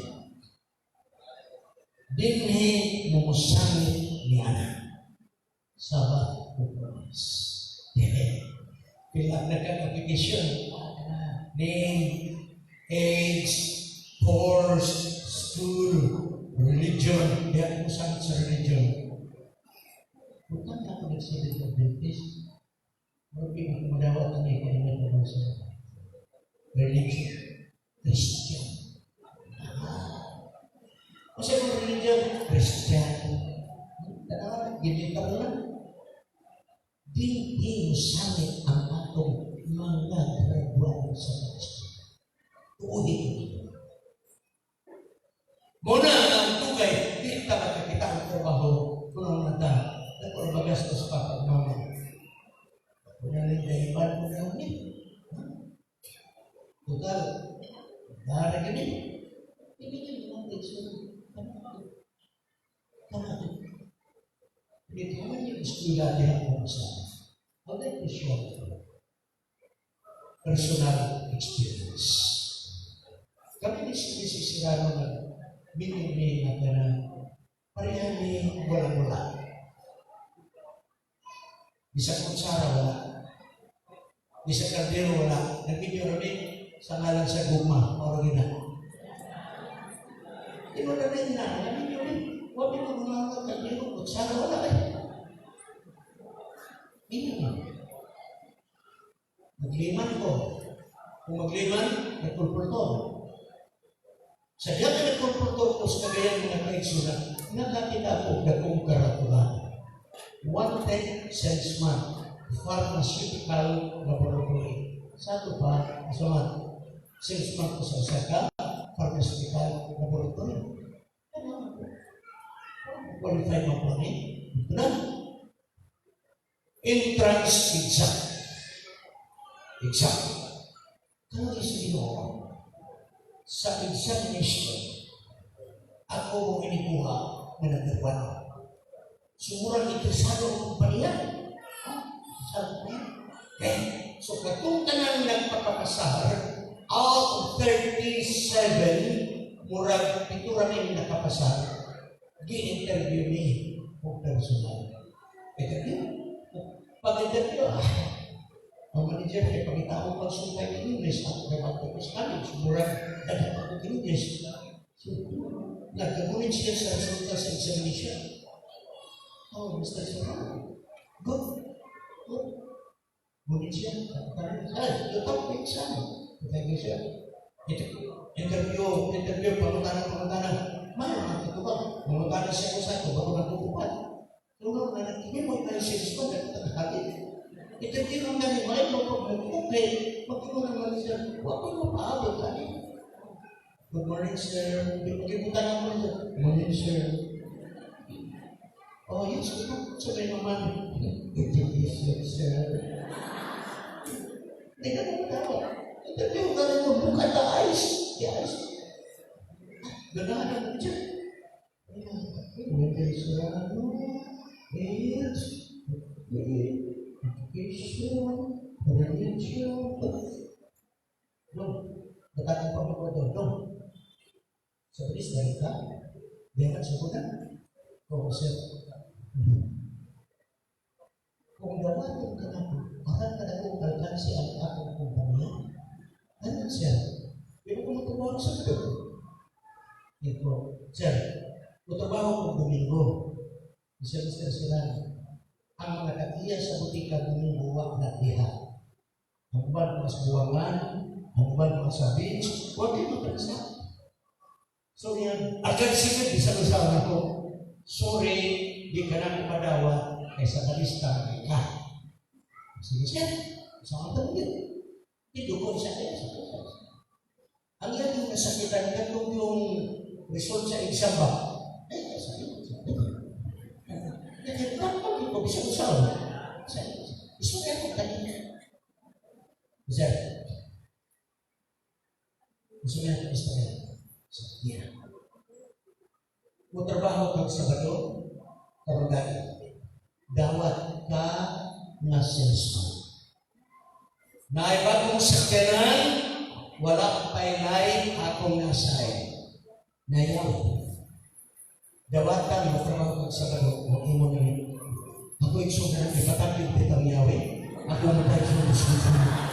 dinhi mo musangit ni anak. Sabat ko promise. Fill up na kang application. Name, age, course, school, religion. Di ako musangit sa religion. Butang na ako nagsabi ng Adventist. Murag ako madawat ang kaya naman sa religion. Christian. Ah. Kasi kung religion, Christian. Tanawa, ginita ko lang. Di sangit ang atong mga graduan sa Kristo. Tuuhin ito. Muna ang tugay, di ta makakita ang trabaho kung na ta, nagpagagastos pa pag mama. Kung na rin daiban ko na ni. Total, dara gani. Hindi niya mga tekso. Tama. Dito naman yung eskwela diha ko sa. I'd like to share with you personal experience. Kami ni si Mrs. Serrano nag minyo na na pareha ni wala-wala. Bisa kutsara wala. Bisa kaldero wala. Nagminyo rami sa ngalan sa gugma. Oro gina. Di mo na rin na. Nagminyo rin. Huwag mo mga kaldero, kutsara wala eh. Minyo ni. Magliman ko. Kung magliman, nagpulpultor. Sa diya ka nagpulpultor ko sa Cagayan, mga kaigsuonan, nakakita ko dagkong karatulan. Wanted salesman, pharmaceutical laboratory. Sa ato pa, asa man, salesman ko sa Osaka, pharmaceutical laboratory. Ano ako? Qualified mo po ni? Ito na. Entrance exam. Exam. Kano sa Ginoo? Sa examination, ako mo inikuha na number one. Sumurang interesado ang kumpanya. Ha? Interesado ko. Okay. So, katong tanang nagpapapasar, out of 37, murag pito rami nakapasar, gi-interview ni o personal. Interview. Pag-interview, ang manager kay pangitaon pag sumpay ng English, ako kay pagtapos college, murag daghan ako English. So, nagkagunit siya sa resulta sa examination. Oh, Mr. Serrano. Good. Good. Ngunit siya. Ay, you top the exam. Thank you, sir. Interview, interview, pangutana, pangutana. May mga katubag. Pangutana siya ko sa ito, bago nagtutupan. Tulong na nagtingin mo na sales ko, nagkakakit. Interview ang gani, may mo okay, magtulong naman siya. Huwag ko mo paabot, ani. Good morning, sir. Magibutan ako sir. Good morning, sir. Oh, yes, ito. Sabi naman, interview, sir, sir. Hindi ka naman dapat. Interview ka rin mo, look at the eyes. The eyes. Ganahan mo siya. When Serrano, age, education, religion. No, natatang pa mo doon. No. Sa bilis, dahil ka. Diyan ka sa butan. Oo, sir. Kung dawaton ka na akan ka na kung alkansi ang akong kumpanya, ano siya? Pero kung matrabaho sa ito, ito, sir, mutrabaho kong Domingo. Mr. Mr. Serrano, ang mga tag-iya sa butika Domingo, wa na diha. Ang uban mga sa buwangan, ang uban mga sa beach, wa gyud mo. So yan, agad sige, bisan usahan ako, "Sorry, di ka na madawat kay sa kalista ka." Sige siya, sa ang tanong yun. Ito ko siya kaya sa Ang yan yung nasakitan, katong yung result sa exam ba? Eh, sakit. Sakit. Nagkakapag ko, bisan usahan. Istorya ako, tali. Sir, gusto niya ito istorya. So, yeah. Mo trabaho kag Sabado, karon dawat ka nga salesman. Naay bagong sakyanan, wala pa'y nay akong nasay. Nayaw. Dawatan mo trabaho kag Sabado, o imo na rin. Ako igsoon na ipatagyo bitang yawi. Ako mo tayo sa.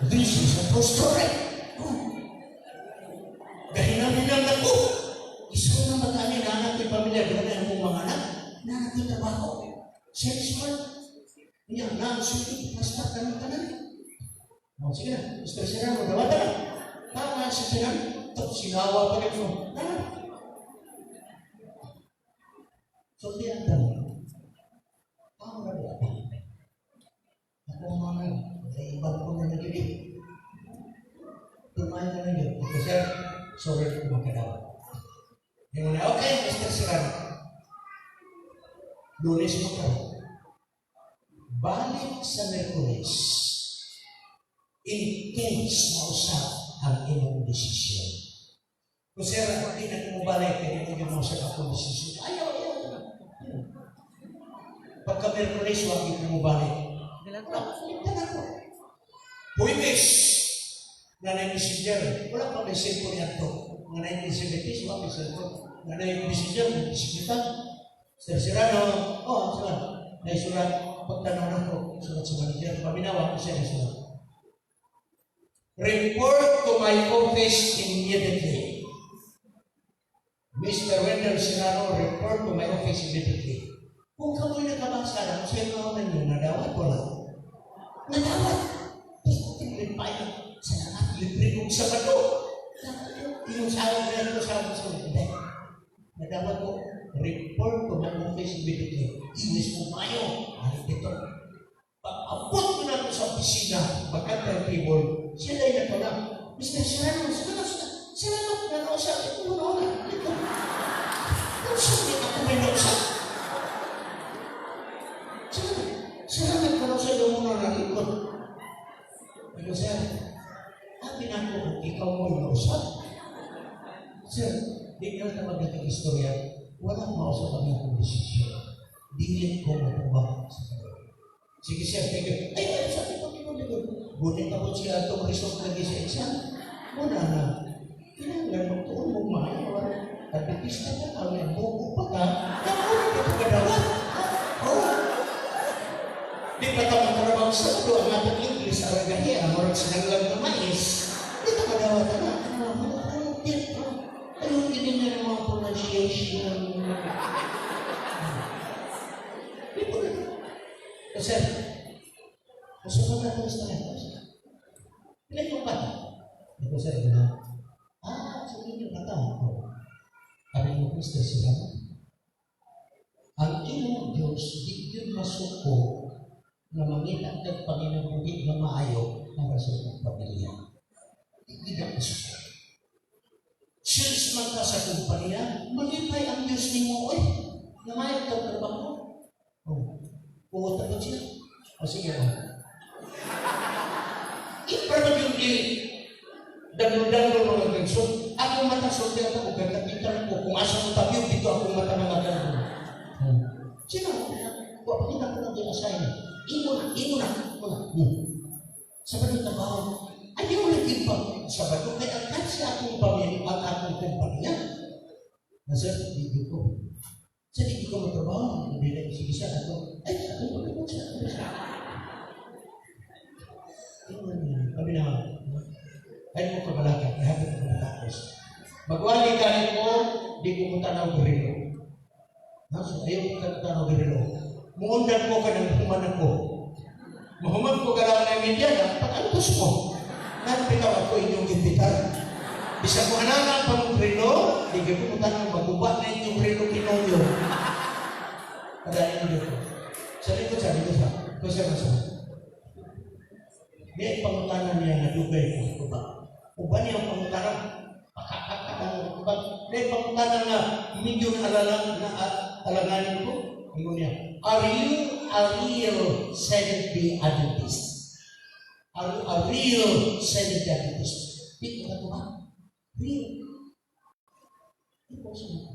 This is a true story. Oh. Gahinam-hinam na ko. Isa na matani na anak ni pamilya, gano'n na akong mga anak, na anak trabaho. Salesman. Niya, na, sige, basta tanan tanan. Oh, sige na, Mr. Serrano, dawatan na. Tama si Serrano. Tapos sinawa pa rin mo. Tama. So, di ang tanong. Tama na ba? Ako mga ibang ko na nagiging. Tumayo na lang yun. Okay, sir, sorry kung magkadawa. Yung na, "Okay, Mr. Serrano. Lunes mo ka. Balik sa Merkules. In case mausap ang imong desisyon." Kung sir, hindi na mo balik, kaya hindi mo sa akong desisyon. Ayaw, ayaw, ayaw. Pagka Merkules, wag mo balik. Wala, kalimtan ako. Huwebes, na na messenger. Wala pa may cellphone yan to. Mga 1970s, wala may cellphone. Nga na yung messenger, may bisikleta. Sir Serrano, oh, surat. Naisurat, pagtanaw na ko, surat sa manager. Paminawa ko siya nasurat. "Report to my office immediately. Mr. Wendell Serrano, report to my office immediately." Kung kamo'y nakabasa lang, sa inyo ninyo, nadawat wala? Nadawat. Basta tingin pa yun. Salamat, libre kong Sabado. Yung sa akin, ko sa akin, sa hindi. Nadawat ko, "Report to my office immediately." English mo mayo. Ay, dito. Pag-abot ko na sa opisina, pagka-timetable, sila ay nato na. "Mr. Serrano, salamat, salamat, na ito na, ito. Ano sabi ako may nausap? Salamat, salamat ka sa iyo muna na ikot." Ano, sir? Sabi na ako, ikaw mo yung nausap. Sir, di ka na magdating istorya, walang mausap ang akong desisyon. Dili ko matrabaho sa kanila. Sige sir, thank you. Ay, ay, sabi ko, ko, ko. Gunit ako siya itong result lagi sa exam. Muna na, kinahanglan magtuon mo maayo. Adventista ka, ang buko pa ka, nakuha ka pa kadawat. Oh. Di pa ta magtrabaho sa ulo, ang atong English, ang gahi, ang murag sinanglag na mais. Di ta kadawat na, ano, ano, ano, ano, niya ng mga pronunciation. Di po na. Kasi, gusto ko na ito sa. Ilan yung bata? Hindi ko, sir, gano'n. Ah, sa inyo bata. Oh. Sabi mo, Mr. Serrano, ang imong Diyos, di yun masuko na mangita kag panginabuhi nga maayo para sa imong pamilya. Di na masuko. Salesman ka sa kumpanya, malipay ang Diyos nimo, oy. Na maayo kag trabaho. Oh. Pumunta ko siya. O sige, oh. Ipra yung di dandol-dandol mga ganso. Akong mata sulti ako, gagakita ko kung asa mo tabi dito akong mata mga gano'n. Sino? Wa pakita ko lang yung assign. Imo na, imo na, imo na. Sa balong trabaho, ayaw lagi pa sa bato kay ang sa akong pamilya, ang akong kumpanya. Nasa video ko. Sa di ko matrabaho, hindi na sige siya ako. Ay, ako ko siya. Tingnan niyo, kami na, ay mo kabalaka, ay hapit ko matapos. Magwali ka ko, di ko mo tanaw relo. Ha? So, ayaw ko ka tanaw relo. Muundan ko ka ng human ako. Mahuman ko galang na media na, pag-antos mo. Nanbitaw ako inyong imbitar. Bisan mo anak pa mong relo, di ka pumunta ng maguba na inyong relo kinonyo. Padali mo dito. Sa likod sa likod sa. Kusa sa. Di pangutana niya na dugay ko ba? Uban niya ang pangutana, pakakakatang uban. Di pangutana nga medyo alala na alanganin ko. Ingon niya, "Are you a real Seventh-day Adventist? Are you a real Seventh-day Adventist?" Di ko ba? Real. Di ko siya.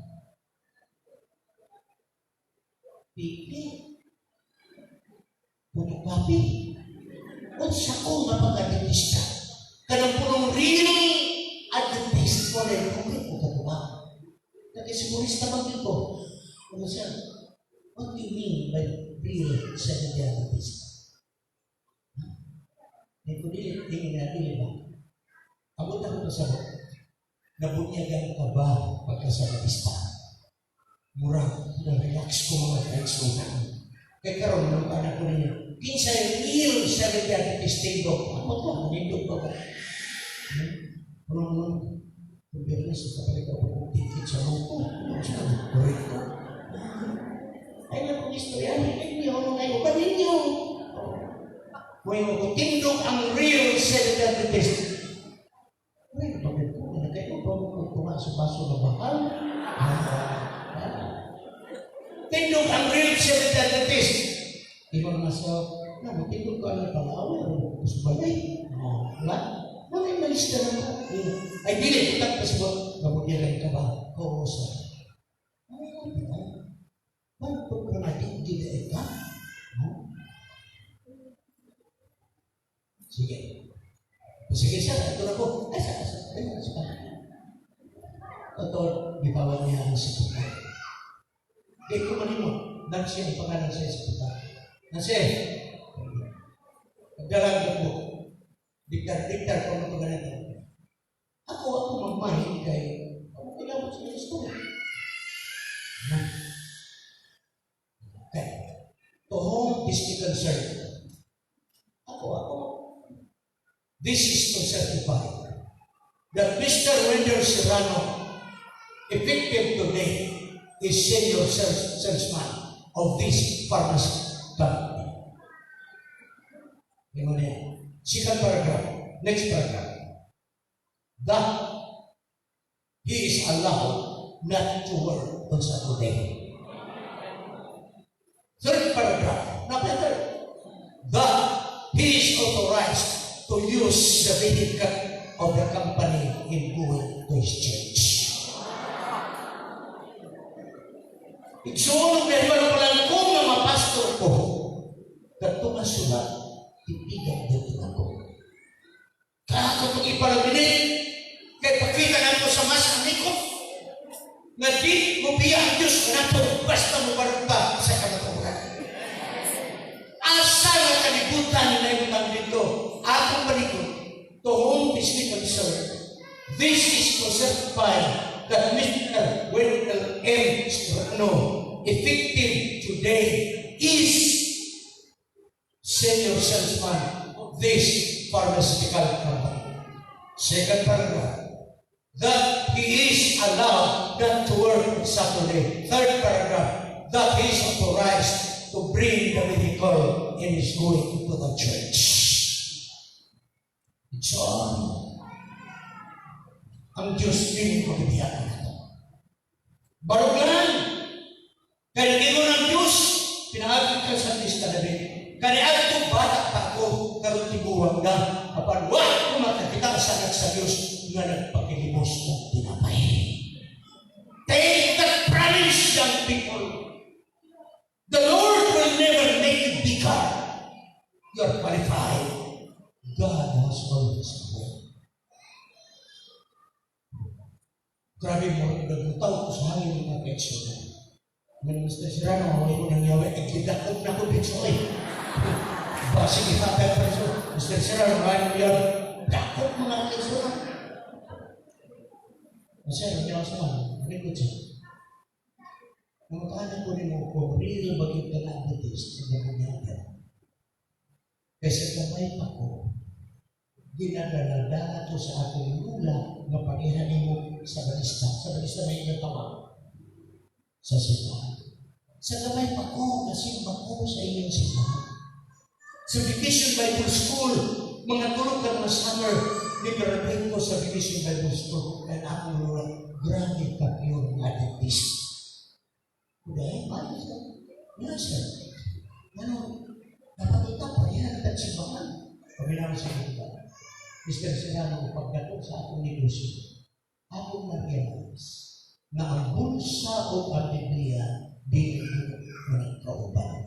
Piki. Photocopy. Unsa ko nga pag-Adventista? Kanang punong real Adventist ko na okay ko katuwa. Nakisigurista man dito. Ano siya? "What do you mean by real Seventh-day Adventist?" Ha? Di ko dili, tingin na dili ba? Abot ako sa nabunyagan ka ba pagka-Sabadista? Mura, na-relax ko, mga kaigsunan. Kaya karon nung anak ko ninyo, kinsay real Seventh-day Adventist tindog? Ako to, manindog ba ka? Ano naman, kung Biyernes, sa kapalit ako kong ticket sa lotto. Ano siya? Correcto. Ay, na kong istorya ninyo, mga uban ninyo. Kung yung tindog ang real Seventh-day Adventist, ay, bakit ko? Nagkayo ba mo kung tunga sa baso na bahal? Ah, ah. Tindog ang real Seventh-day Adventist. Ingon nga sa, na, tindog ko ang palawa, sa balay. Oh, wala. Wala yung malista na ko. Ay, dili, putak pa sa nabunyagan ka ba? Oo, sir. Ay, ay, bakit ka nga di, di ka? No? Sige. Sige, sir, ito na ko. Ay, sa, sa, ay, sa, Totoo, bitawan niya ang siputan. Di ko manimo, Nancy ang pangalan sa siputan. Nancy, pagdalag ko, diktar-diktar ko mo ganito. Ako, ako magmahin kay, ako kailangan sa istorya. No? Okay. To whom is he concerned? Ako, ako. This is to certify that Mr. Wendell Serrano, effective today, is senior salesman of this pharmacy company. Ingon niya. Second paragraph. Next paragraph. That he is allowed not to work on Saturday. Third paragraph. Number third. That he is authorized to use the vehicle of the company in going to his church. Igsuon na iba pa lang kung nga mapastor ko, kadto nga sulat, tipigan dito ako. Kaya itong ipalabini, kay pakita nato sa mas amikot, nga di mo biya ang Diyos nato, basta mo barta sa kamatuoran. Asa nga kalibutan na ibutang dito, atong balikon, to whom this be concerned, this is to certify that Mr. Wendell M. Serrano, effective today, is senior salesman of this pharmaceutical company. Second paragraph, that he is allowed not to work on Saturday. Third paragraph, that he is authorized to bring the vehicle and is going to the church. It's on. Ang Diyos din magbibiyakan nato. Baruglan, kaya ingon ang Diyos, pinaagi ka sa Krista David. Kani adto bata pa ako, karon tiguang na, apan wa ko makakita sa anak sa Diyos nga nagpakilimos og tinapay. Take that promise, young people. The Lord will never make you bigger. You are qualified. God has always a way. Grabe mo, nagbutaw ko sa hangin mga kaigsunan. Nga Mr. Serrano, ako nang yawa, igidakop na ko bitso eh. Basig ihatag pa so. Mr. Serrano, ngayon yan, dakop mga kaigsunan. Kasi ano niya sa mga, ano ko siya? Namutanan ko nimo kung real bagay ka na Adventist, ang nabunyagan. Kaysa gamay pa ko, ginadala-dala ko sa akong lola nga pareha nimo sa balista. Sa balista may inyong tawag. Sa simbahan. Sa gamay pa ko, nasimba ko sa inyong simbahan. Sa Vacation Bible School, mga tulog ka mga summer, ni-graduate ko sa Vacation Bible School, kaya akong lola, grabe ka pure Adventist. Dahil, paano siya? Nga siya. Ano, dapat ito, pareha na simbahan. Paminaw sa iba. Mr. Serrano, pagdating sa akong negosyo, akong na-realize na ang bulsa o ang Biblia, di ko nagkauban.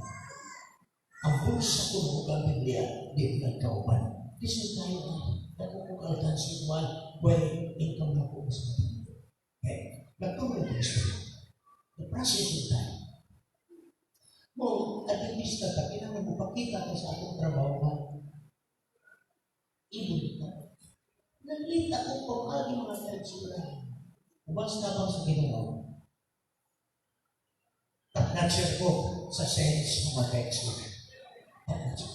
Ang bulsa ko o ang Biblia, di ko nagkauban. Kasi tayo na, nagkukukaltansi while when income na po sa mga. Okay. Nagtuloy ko istorya. The process of time. Mo, Adventista ka, kailangan mo pakita ka sa akong trabaho ka. Ibon ka. Naglita ko kung agi mga kaigsuonan. Ubas na bang sa Ginoo? Top-notcher ko sa sense ng mga kaigsuonan. Top-notcher.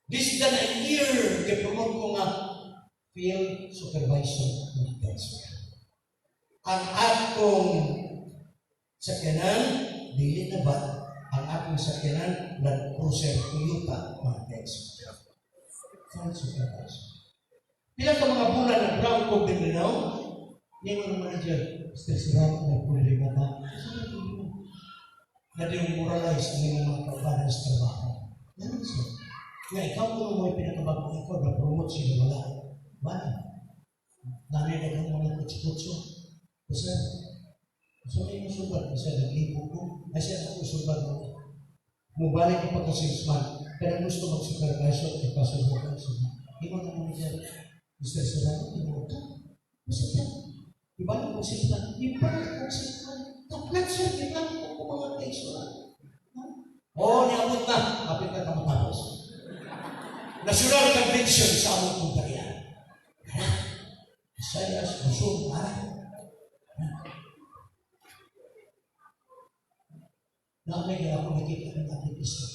This than a year, gipromote ko nga field supervisor ng kaigsuonan. Ang akong sakyanan, dili na ba? Ang akong sakyanan, Land Cruiser Toyota, mga kaigsuonan. Field supervisor. Pila ka mga bulan na ground ko Mindanao, niya mga manager, "Mr. Serrano, may problema ba?" Na-demoralize ang inyong mga kaubanan sa trabaho. Ganun siya. Nga ikaw kung mo pinakabago, ikaw na-promote sila wala. Wala. Dami na kang mga kutsi-kutso. Kasi, so may musubat, kasi naglibo ko. Kasi ako subat mo. Mubalik ko pagka 6 months. Pero gusto mag-supervisor, ipasubukan siya. Di mo na manager, "Mr. Serrano, tinuod ka. Basta siya. Ibalik ko 6 months. Ibalik ko 6 months. Top sir, ibalik ko kung mga kaigsuonan." Oo, niabot na. Kapit na ka matapos. National Convention sa among kumpanya. Visayas, Luzon, ara. Naamay na ako nakita ng Adventista.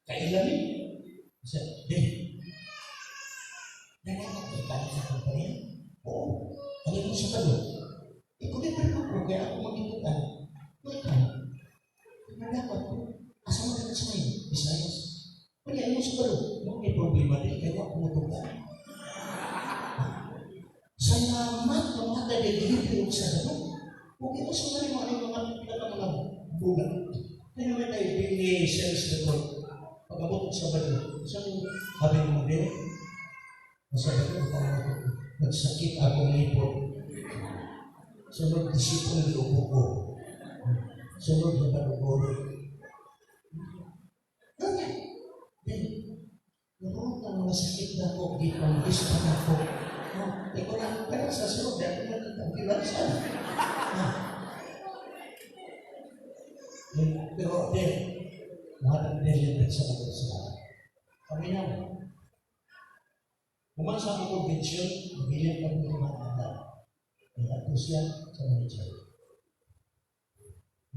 Kailan? Sa, di. Nangyayari ka sa kumpanya? Oo. Ano yung sa kalo? Ikaw din pa ko, kaya ako magitutan. Ikaw. Nalaman ko. Asa mo na sa ngayon? Visayas. Wala yung sa kalo. Mo may problema din, kaya ako mutugan. Salamat ng mga delivery sa kalo. Okay, mo sa mga mga mga mga mga bulan. Kaya naman tayo, being sales report. Pag-abot sa Sabado, isang habi mo din, sa Sabado, nagsakit akong ngipon. Sunod, disipon giubo ko. Sunod, nabalugoro. Ganyan. Then, naroon ang mga sakit na ako, gipangis pa na ako. No, ikaw na, pero sa sunod, dahil ko nakita ang kilansan. Ah. Pero, then, lahat ng deliberate sa mga kami na. Pumasa ang convention, nabilin kami ng mga anak. May ato siya sa manager.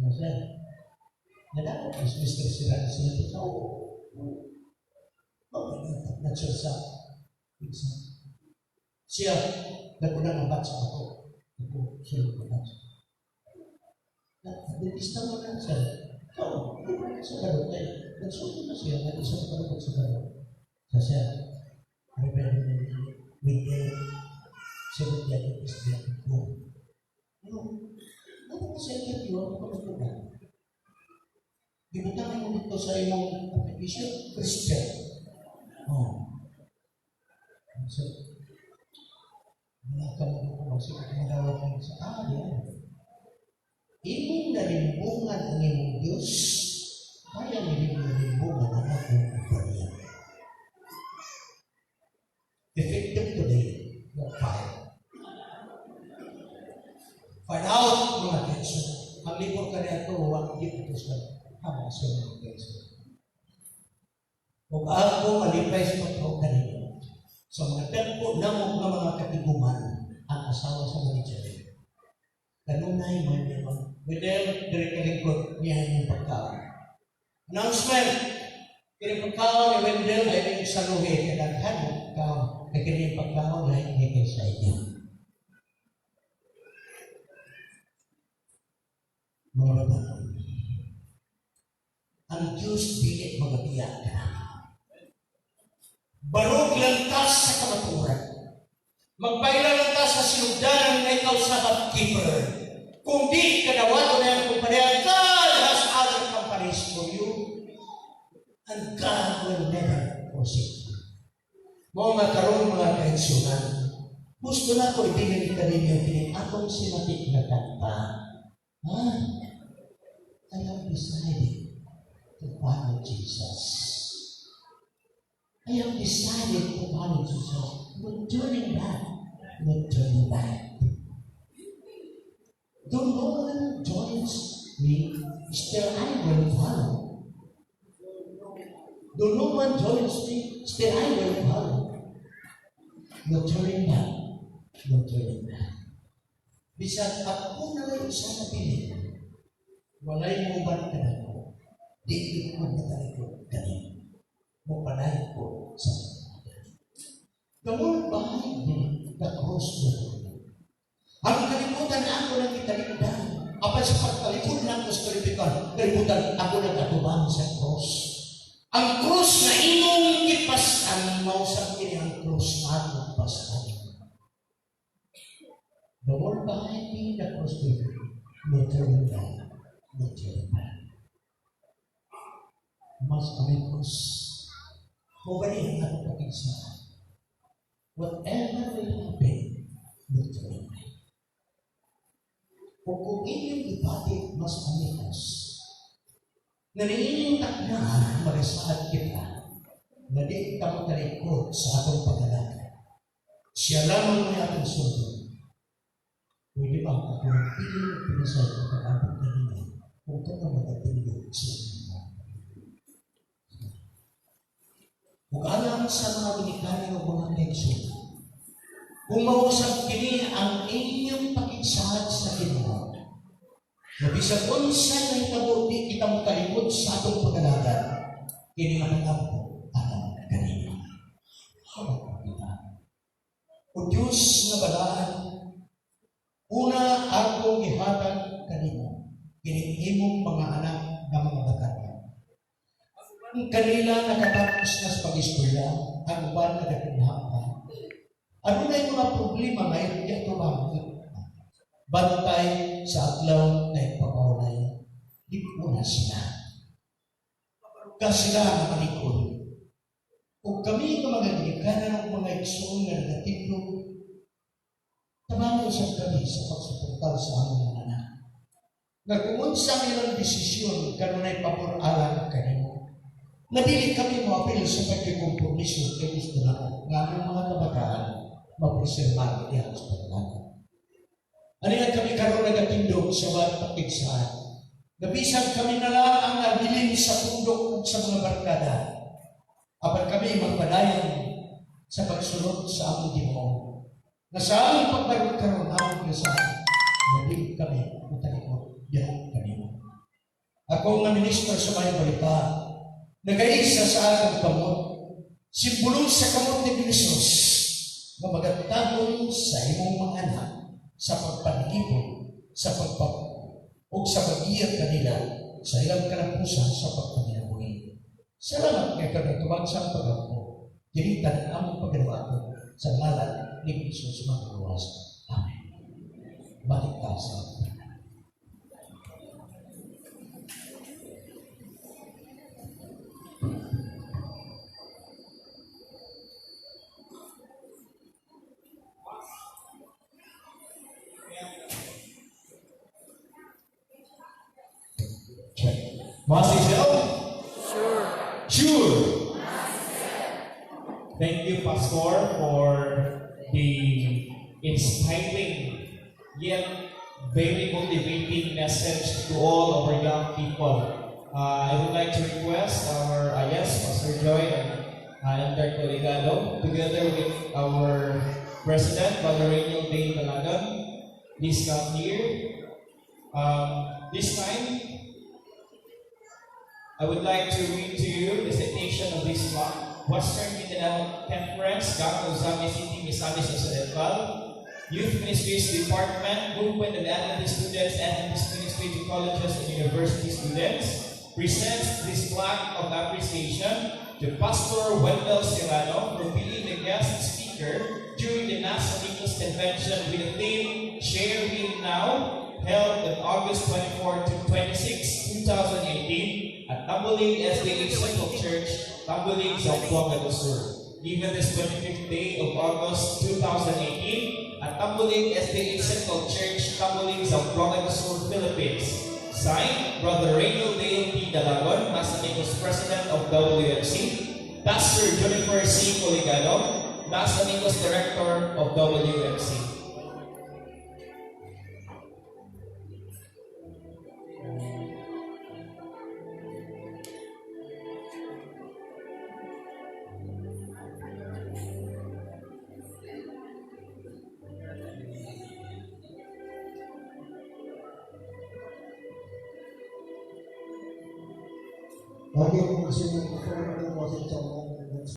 Ano siya? Nadako is Mr. Serrano sila sa oo. Okay, not sure sa exam. Siya, naguna ng batch ako. Ako, sunod na batch. Adventista mo na siya. Oo, hindi mo na sa kalot. Kaya, nagsunod na siya, nag-isa sa kalot sa kalot. Sa siya, Reverend Miguel, Seventh Adventist ko. Ano? Ano ko sa interview, ako ka magtugan? Gibutangan mo dito sa imong application, Christian. Oh. So, wala ka mo kung sige madawat mo sa yan. Imong nalimbungan ang imong Diyos, kaya imong nalimbungan ang akong kumpanya. Effective today, you're fired. Find out, mga kaigsoon. Ang libro ka niya ito, wala dito sa hama sa mga kaigsoon. Kung ako malipay sa pagtawag kanino, sa mga dagko namo nga mga katiguman, ang asawa sa manager. Kanunay man niya. Within, dire kalingkod niya yung pagkaon. Announcement! Kini pagkaon ni Wendell ay ning saluhi kadaghan pagkaon. Kay kini pagkaon lahi ni kay sa inyo. Mga bata, ang Diyos dili magabiya ka. Barog lang ta sa kamatuoran. Magbayla lang ta sa sinugdanan na ikaw Sabbath keeper. Kung di ka dawato na yung kumpanya, God has other companies for you. And God will never forsake you. Mao nga karon, mga kaigsuonan, gusto na ko ibilin kaninyo kini atong sinapit nga kanta. Ha? I have decided to follow Jesus. I have decided to follow Jesus. No turning back. No turning back. Though no one joins me, still I will follow. Though no one joins me, still I will follow. No turning back. No turning back. Bisan ako na lang sa nabilin, walay mo kanako, di ko natalikod kanimo. Mopadayon ko sa The world behind me, the cross before me. Ang kalibutan ako nang italikdan. Apan sa pagtalikod nako sa kalibutan, ako nag-atubang sa cross. Ang cross na imong gipas-an, mao sa kini ang cross na akong pas-an. The world behind me, the cross before me. No turning back, no turning back. Mas amigos, mao ba ang atong pakigsaad? Whatever will happen, no turning back. O kung inyong ipati, mas amigos, na niining taknaan, magasaad kita, na di ka matalikod sa atong pag-alagad. Siya lamang may atong sundon. Pwede ba ako pili pinasay ko pag-abot kanina kung ka na magatindog sa inyo? Ug alang sa mga ginikanan o mga kaigsoon, kung mausap kini ang inyong pakigsaad sa Ginoo, na bisan unsa nahitabo, di kita motalikod sa atong pag-alagad, kini nga pag-ampo alang kanino. Habang kita. O Diyos nga balaan, una akong gihatag kanimo, kining imong mga anak nga mga batan. Ang kanila nakatapos na sa pag-eskwela, ang uban nagatinha pa. Ano na yung mga problema ngayon di ato ba? Bantay sa adlaw na ipapawalay. Di ko na sila. Ka sila nga malikod. Ug kami nga mga ginikanan ng mga igsoon nga nagatindog, tabangan sa kami sa pagsuportar sa among mga anak. Nga kung unsa ang ilang desisyon kanunay pabor alang kanimo. Nga dili kami moapil sa pagkikompromiso kay gusto namo nga among mga kabataan mapreserbar diha sa paglalakad. Ano nga kami karon nagatindog sa mga pakigsaad? Nga bisan kami na lang ang nabilin sa pundok ug sa mga barkada. Apan kami magpadayon sa pagsunod sa among Ginoo. Na sa among pagbarog karon among ginasaad, nga dili kami mutalikod diha kanimo. Ako nga minister sa Maayong Balita, nagaisa sa akong kamot, simbolo sa kamot ni Jesus, nga magatahon sa imong mga anak sa pagpanalipod, sa pagpap o sa pag-iya kanila sa ilang kalapusan sa pagpanginabuhi. Salamat kay kagatubang sa pag-ampo. Kini tanan among pagdawaton sa ngalan ni Jesus Magluwas. Amen. Balik ta sa Check. Masisel? Sure. Sure. Thank you, Pastor, for the inspiring yet very motivating message to all our young people. I would like to request our, yes, Pastor Joy and Elder Coligado, together with our President, Brother Rainiel Dane Talagan, please come here. This time, I would like to read to you the citation of this plaque. Western Mindanao Conference, Gaco, Ozamiz City, Misamis Occidental. Youth Ministries Department, Movement of Adventist Students, Adventist Ministry to Colleges and University Students, presents this plaque of appreciation to Pastor Wendell Serrano for being the guest speaker during the National Amigos Convention with the theme "Share Him Now," held on August 24 to 26, 2018 at Tambulig SDA Central Church, Tambulig, Zamboanga del Sur. Given this 25th day of August 2018 at Tambulig SDA Central Church, Tambulig, Zamboanga del Sur, Philippines. Signed, Brother Raynald Dale P. Dalagon, Mas Amigos President of WMC, Pastor Jennifer C. Coligado, Mas Amigos Director of WMC. Okay, kung gusto niyo i-form ang message sa mga